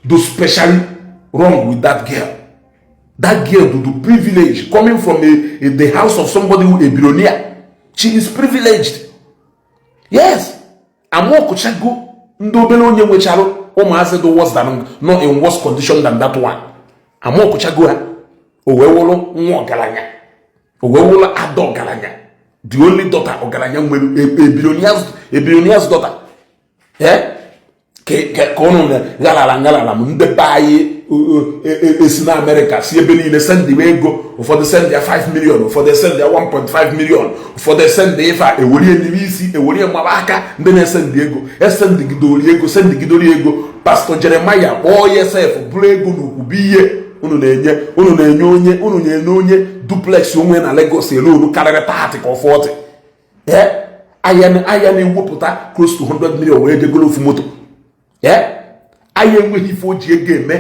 do specially wrong with that girl. That girl do the privilege coming from the house of somebody who a billionaire. She is privileged, yes. Amaọkụchago ndị obere onye nwechara ụmụazị dị worse than, not in worse condition than that one. Amaọkụchago ha, o wee wụrụ nwa ọgaranya, o wee wụrụ ada ọgaranya, the only daughter ọgaranya nwere, a billionaire's daughter, eh? Ka ụnụ ghalala nghalala m ndị be anyị esi na Amerịka, si ebe niile sendịwa ego. Ụfọdụ send ya 5 million, ụfọdụ send ya 1.5 million, ụfọdụ send ife a ewerie n'ime isi, ewerie maba aka. Ndị na-esendị ego esendịgidori ego, sendịgidori ego. Pastor Jeremiah kpọọ ya sef, bụrụ ego n'ukwu bụ ihe unu na-enye. Unu na-enye onye, unu na-enye onye duplex onwe na Lagos alone karịrị 30 ka 40. Ee, ahịa na-ewepụta close to 100 million wee jegolo ofu moto. Ee, anyị enweghị ife o ji ego eme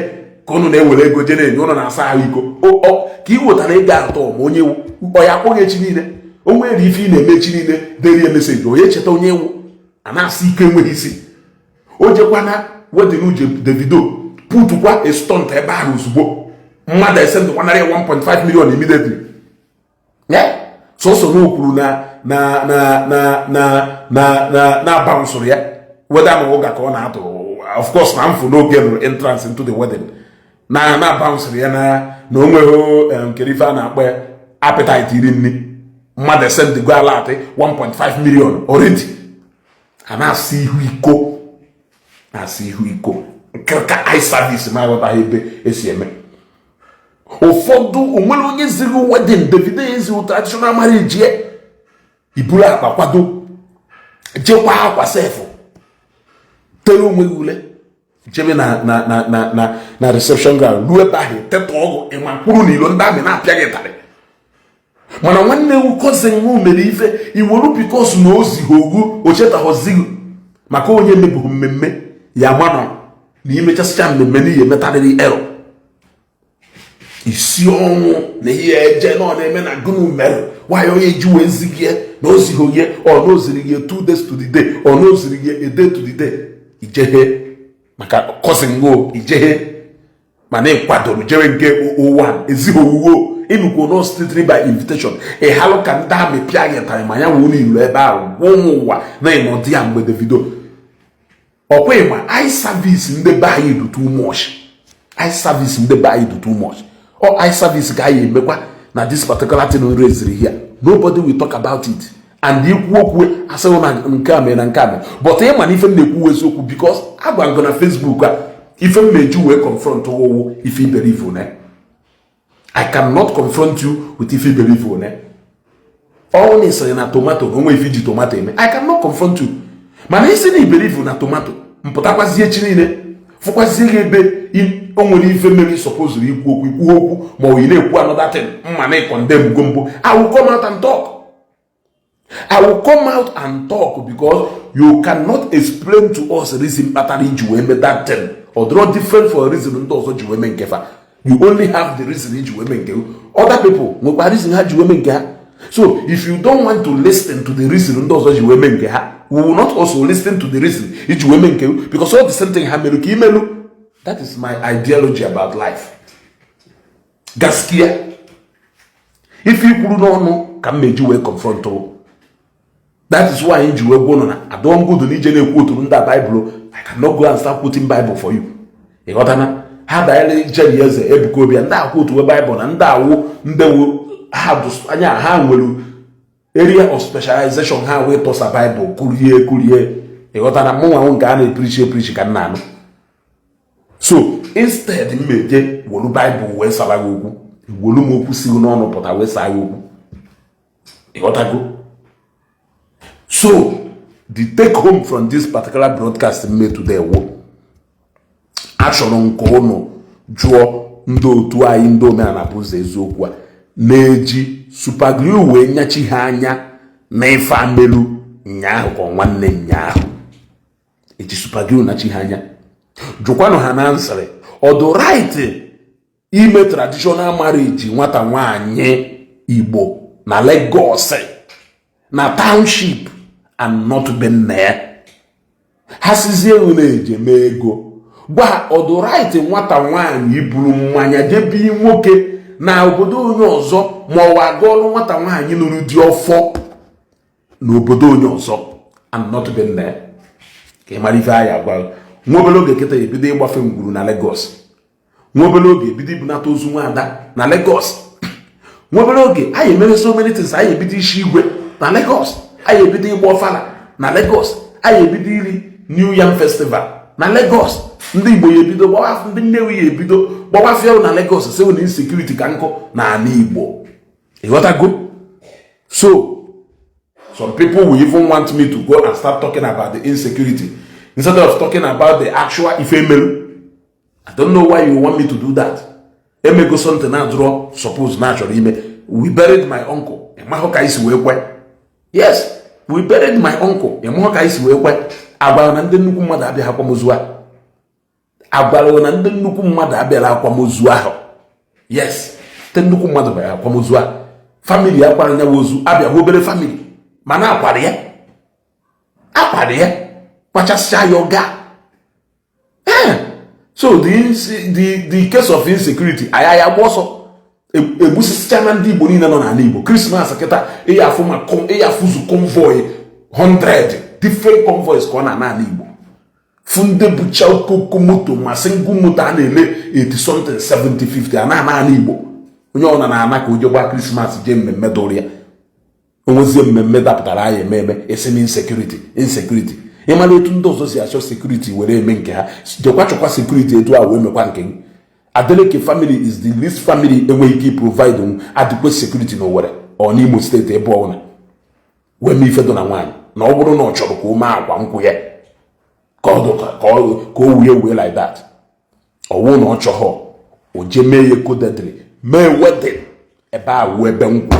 ka unu na-ewere ego je na-enye. Ụnụ na-asa ahụ iko ka ị wetara ego atọ ma onye ọ ya akpọghị echi niile. O nwere ife ị na-eme echi niile, derie message, onye cheta onye ewu a na-asị ike enweghị isi. O jekwana wedding uje Davido, putukwa a stunt ebe ahụ ozugbo, mmadụ esendịkwanarị 1.5 million immediately. Sọsọ na o kwuru na na na na na na na na bouncụrụ ya weda ma ụga ka ọ na-atụ. Of course na mfụ n'oge nụrụ entrance into the wedding na bouncụrụ ya na o nweghị nkere ife a na-akpọ ya appetite iri nri. Mmadụ esendigo alert 1.5 million already. A na-asị ihu iko, na-asị ihu iko nkirika eye service ma aghọtaghị ebe esi eme. Ụfọdụ onwere onye ziri wedding Davido ezighi traditional marriage ya, iburu akpa kwado jekwa akwa sefụ tere onwe gị ule jebe na reception ground, ruo ebe ahụ tetụ ọgụ ịma mkpụrụ n'ilo, ndị amị na-apịa gị ịtarị. Mana nwanne ewu cousin m mere ife iweru because na o zighi ogwu, o chetaghọzighị maka onye mebụghị mmemme ya manọ na imechasịcha mmemme n'ihi emetarịrị error isi ọnwụ na ihe eje na ọ na-eme na gụnụ mere nwaanyị onye ji wee zigi ya na o zighi gị ọ na o ziri gị 2 days to the day, ọ na o ziri gị a day to the day, ijeghe maka cousin go ijeghe. Mana ị kwadoro jewe nke ụwa ezighi owuwo ịnukwu no strictly by invitation. Ị halụ ka ndị amị pịa gị tarị ma ya nwụ n'ilu ebe ahụ gwa ụmụ ụwa na ịnọdụ ya mgbe Davido ọkwa ịma. Eye service ndị be anyị do too much. Eye service ndị be anyị do too much. Ọ eye service ka anyị emekwa na this particular thing raised here, nobody will talk about it. And ikwu okwu asịghị na nke a mere na nke a mere, but ịma na ife m na-ekwu eziokwu because agwa ngụ na Facebook a ife m meju wee confront owu ife iberive na I cannot confront you with ife iberive one. Ọ na ịsịrị na tomato na onwe ife iji tomato eme, I cannot confront you. Mana isi na iberive na tomato mpụtakwazie echi niile fụkwazie gị ebe o nwere ife mere supposed ikwu okwu, ikwu okwu, ma ọ ị na-ekwu another thing mma na condemn go mbụ, I will come out and talk. I will come out and talk because you cannot explain to us reason kpatara iji wee mee that thing. Ọ dịrọ different for reason ndị ọzọ ji wee mee nke fa. You only have the reason iji wee mee nke. Other people nwekwa reason ha ji wee mee nke ha. So if you don't want to listen to the reason ndị ọzọ ji wee mee nke ha, we will not also listen to the reason iji wee mee nke, because all the same thing ha mere ka imelu. That is my ideology about life. Gaskia. Ife ikwuru n'ọnụ ka m meji wee confront. That is why ji wee gwa ụnụ na adọngodo na ije na-ekwu oturu ndị a Bible. I cannot go and start quoting Bible for you. Ịghọtana ha danyere Jerry Eze, Ebuka Obi, ndị akwa otu Bible na ndị awụ ndị ha anya ha nwere area of specialization, ha wee tọsa Bible kurie kurie. Ịghọtana mụnwa nke a na-epreach epreach ka m na-anụ. So instead m meje wolu Bible wee sara gị okwu, wolu m okwu si n'ọnụ pụta wee saa gị okwu. Ịghọtago? So the take home from this particular broadcast made today wo, achọrọ nke ụnụ jụọ ndị otu anyị, ndị omenala bụ ụzọ eziokwu a na-eji superglue wee nyachi ha anya na ife amelu nyaahụ ka nwanne nyaahụ eji superglue nachi ha anya. Jụkwanụ ha na nsịrị ọdụ right ime traditional marriage nwata nwanyị Igbo na Lagos na township and not be nna ya. Ha sizie ewu na-eje mee ego, gwa ha ọdụ right nwata nwaanyị iburu mmanya jebi nwoke na obodo onye ọzọ, ma ọ wa agụọlụ nwata nwaanyị nụrụ di ọfọ n'obodo onye ọzọ and not be nna ya. Ka ị mara ife anyị agwa. Nwa obere oge kịta ebido ịgbafe ngwuru na Lagos. Nwa obere oge ebido ibunata ozu nwaada na Lagos. Nwa obere oge anyị emere so many things. Anyị ebido isi igwe na Lagos, anyị ebido ịgba ọfala na Lagos, anyị ebido iri New Yam Festival na Lagos. Ndị Igbo ya ebido gbawa, ndị Nnewi ya ebido gbawafịa na Lagos, sị na insecurity ka nkụ na ala Igbo. Ịghọtago? So some people will even want me to go and start talking about the insecurity instead of talking about the actual ife emelu. I don't know why you want me to do that. Emego something na draw suppose na achọrọ ime. We buried my uncle. Ịmahụ ka isi wee kwe? Yes, we buried my uncle. Ịmahụ ka isi wee kwe? Agwara na ndị nnukwu mmadụ abịaghị akwamozu ahụ. Agwara na ndị nnukwu mmadụ abịara akwamozu ahụ. Yes, ndị nnukwu mmadụ bịara akwamozu ahụ. Family akwara nyawa ozu abịa, obere family, mana akwara ya, akwara ya, kwachasịa ya ọga. So the case of insecurity, aya ya gba ọsọ egbusisicha na ndị Igbo niile nọ n'ala Igbo. Christmas kịta, ịya afụ ma ịya afụzu convoy 100 different convoys ka ọ na ala Igbo. Fụ ndị bụcha okoko moto, ma single moto a na-ele 80 something, 70, 50, a na-ana ala Igbo. Onye ọ na na-ana ka o je gbaa Christmas, jee mmemme dụrụ ya, onwezie mmemme dapụtara anyị eme eme esi na insecurity, insecurity. Ịmara etu ndị ọzọ si achọ security were eme nke ha, jekwa chọkwa security etu a wee mekwa nke gị. Adeleke family is the least family enweghị ike provide adequate security n'Owerri ọ n'Imo Steeti, ebe ọbụla wee mee ife dị na nwaanyị na ọ bụrụ na ọ chọrọ ka o mee akwa nkwụ ya ka o wuye wee like that. Ọwụ na ọ chọghọ, o jee mee ya codedly, mee wedding ebe a wụ ebe nkwụ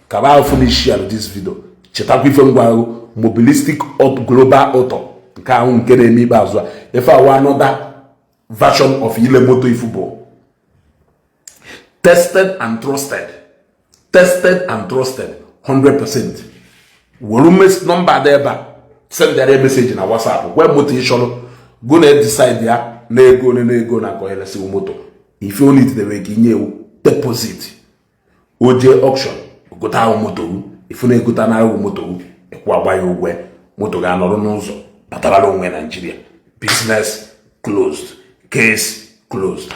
ka ba ahụ na share this video. Chetakwa ife ngwa ahụ, Mobilistic Global Auto, nke ahụ nke na-eme ikpeazụ a, ife awa another version of ile moto. Ifu bụ tested and trusted, tested and trusted 100%. Were nọmba dị ebe a, sendara message na WhatsApp, gwa moto ị chọrọ, go na decide ya na ego ole na ego na ka onye moto. Ife onye tidebe ka inye ewu deposit, o jee auction gote ahụ moto, ifu na egota na ahụ moto, ịkwụ agba ya ụgwọ, moto ga-anọrọ n'ụzọ batabara onwe Naijiria. Business closed, case closed.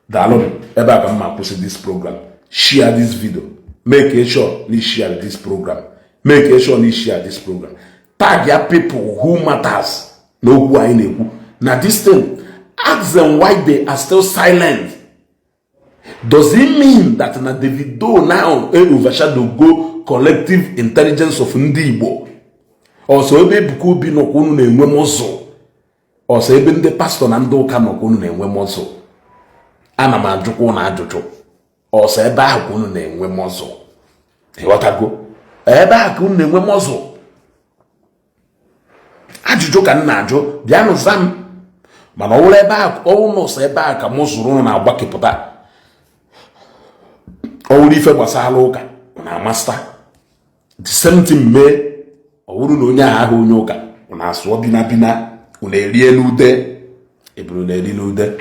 Daalụ. Ebe a ka m ma kwụsị this program. Share this video, make sure na share this program, make sure na share this program, tag ya people who matters na okwu anyị na-ekwu na this thing. Ask them why they are still silent. Does it mean that na Davido now overshadow go collective intelligence of ndị Igbo? Ọsọ ebe Ebuka Obi nọkwa unu na-enwe mụzụ, ọsọ ebe ndị pastọ na ndị ụka nọkwa unu na-enwe mụzụ. Ana m ajụkwa ụnụ ajụjụ, ọsọ ebe ahụ ka unu na-enwe mụzụ? Ịghọtago? Ebe ahụ ka unu na-enwe mụzụ? Ajụjụ ka m na-ajụ, bịanụ za m. Mana ọ wụrụ ebe ahụ, ọwụ nọọsụ ebe ahụ ka mụ zụrụ ụnụ na-agbakepụta. Ọ wụrụ ife gbasara ụka na-amasta the same thing mee. Ọ wụrụ na onye ahụ onye ụka ọ na-asụọ bina bina, unu erie n'ude eburu na-eri n'ude.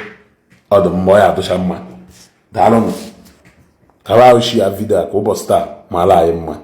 Ọ dị mma, ọ ya adụcha mma. Daalụnụ. Kara ahụ share video a ka ụbọchị taa mara anyị mma.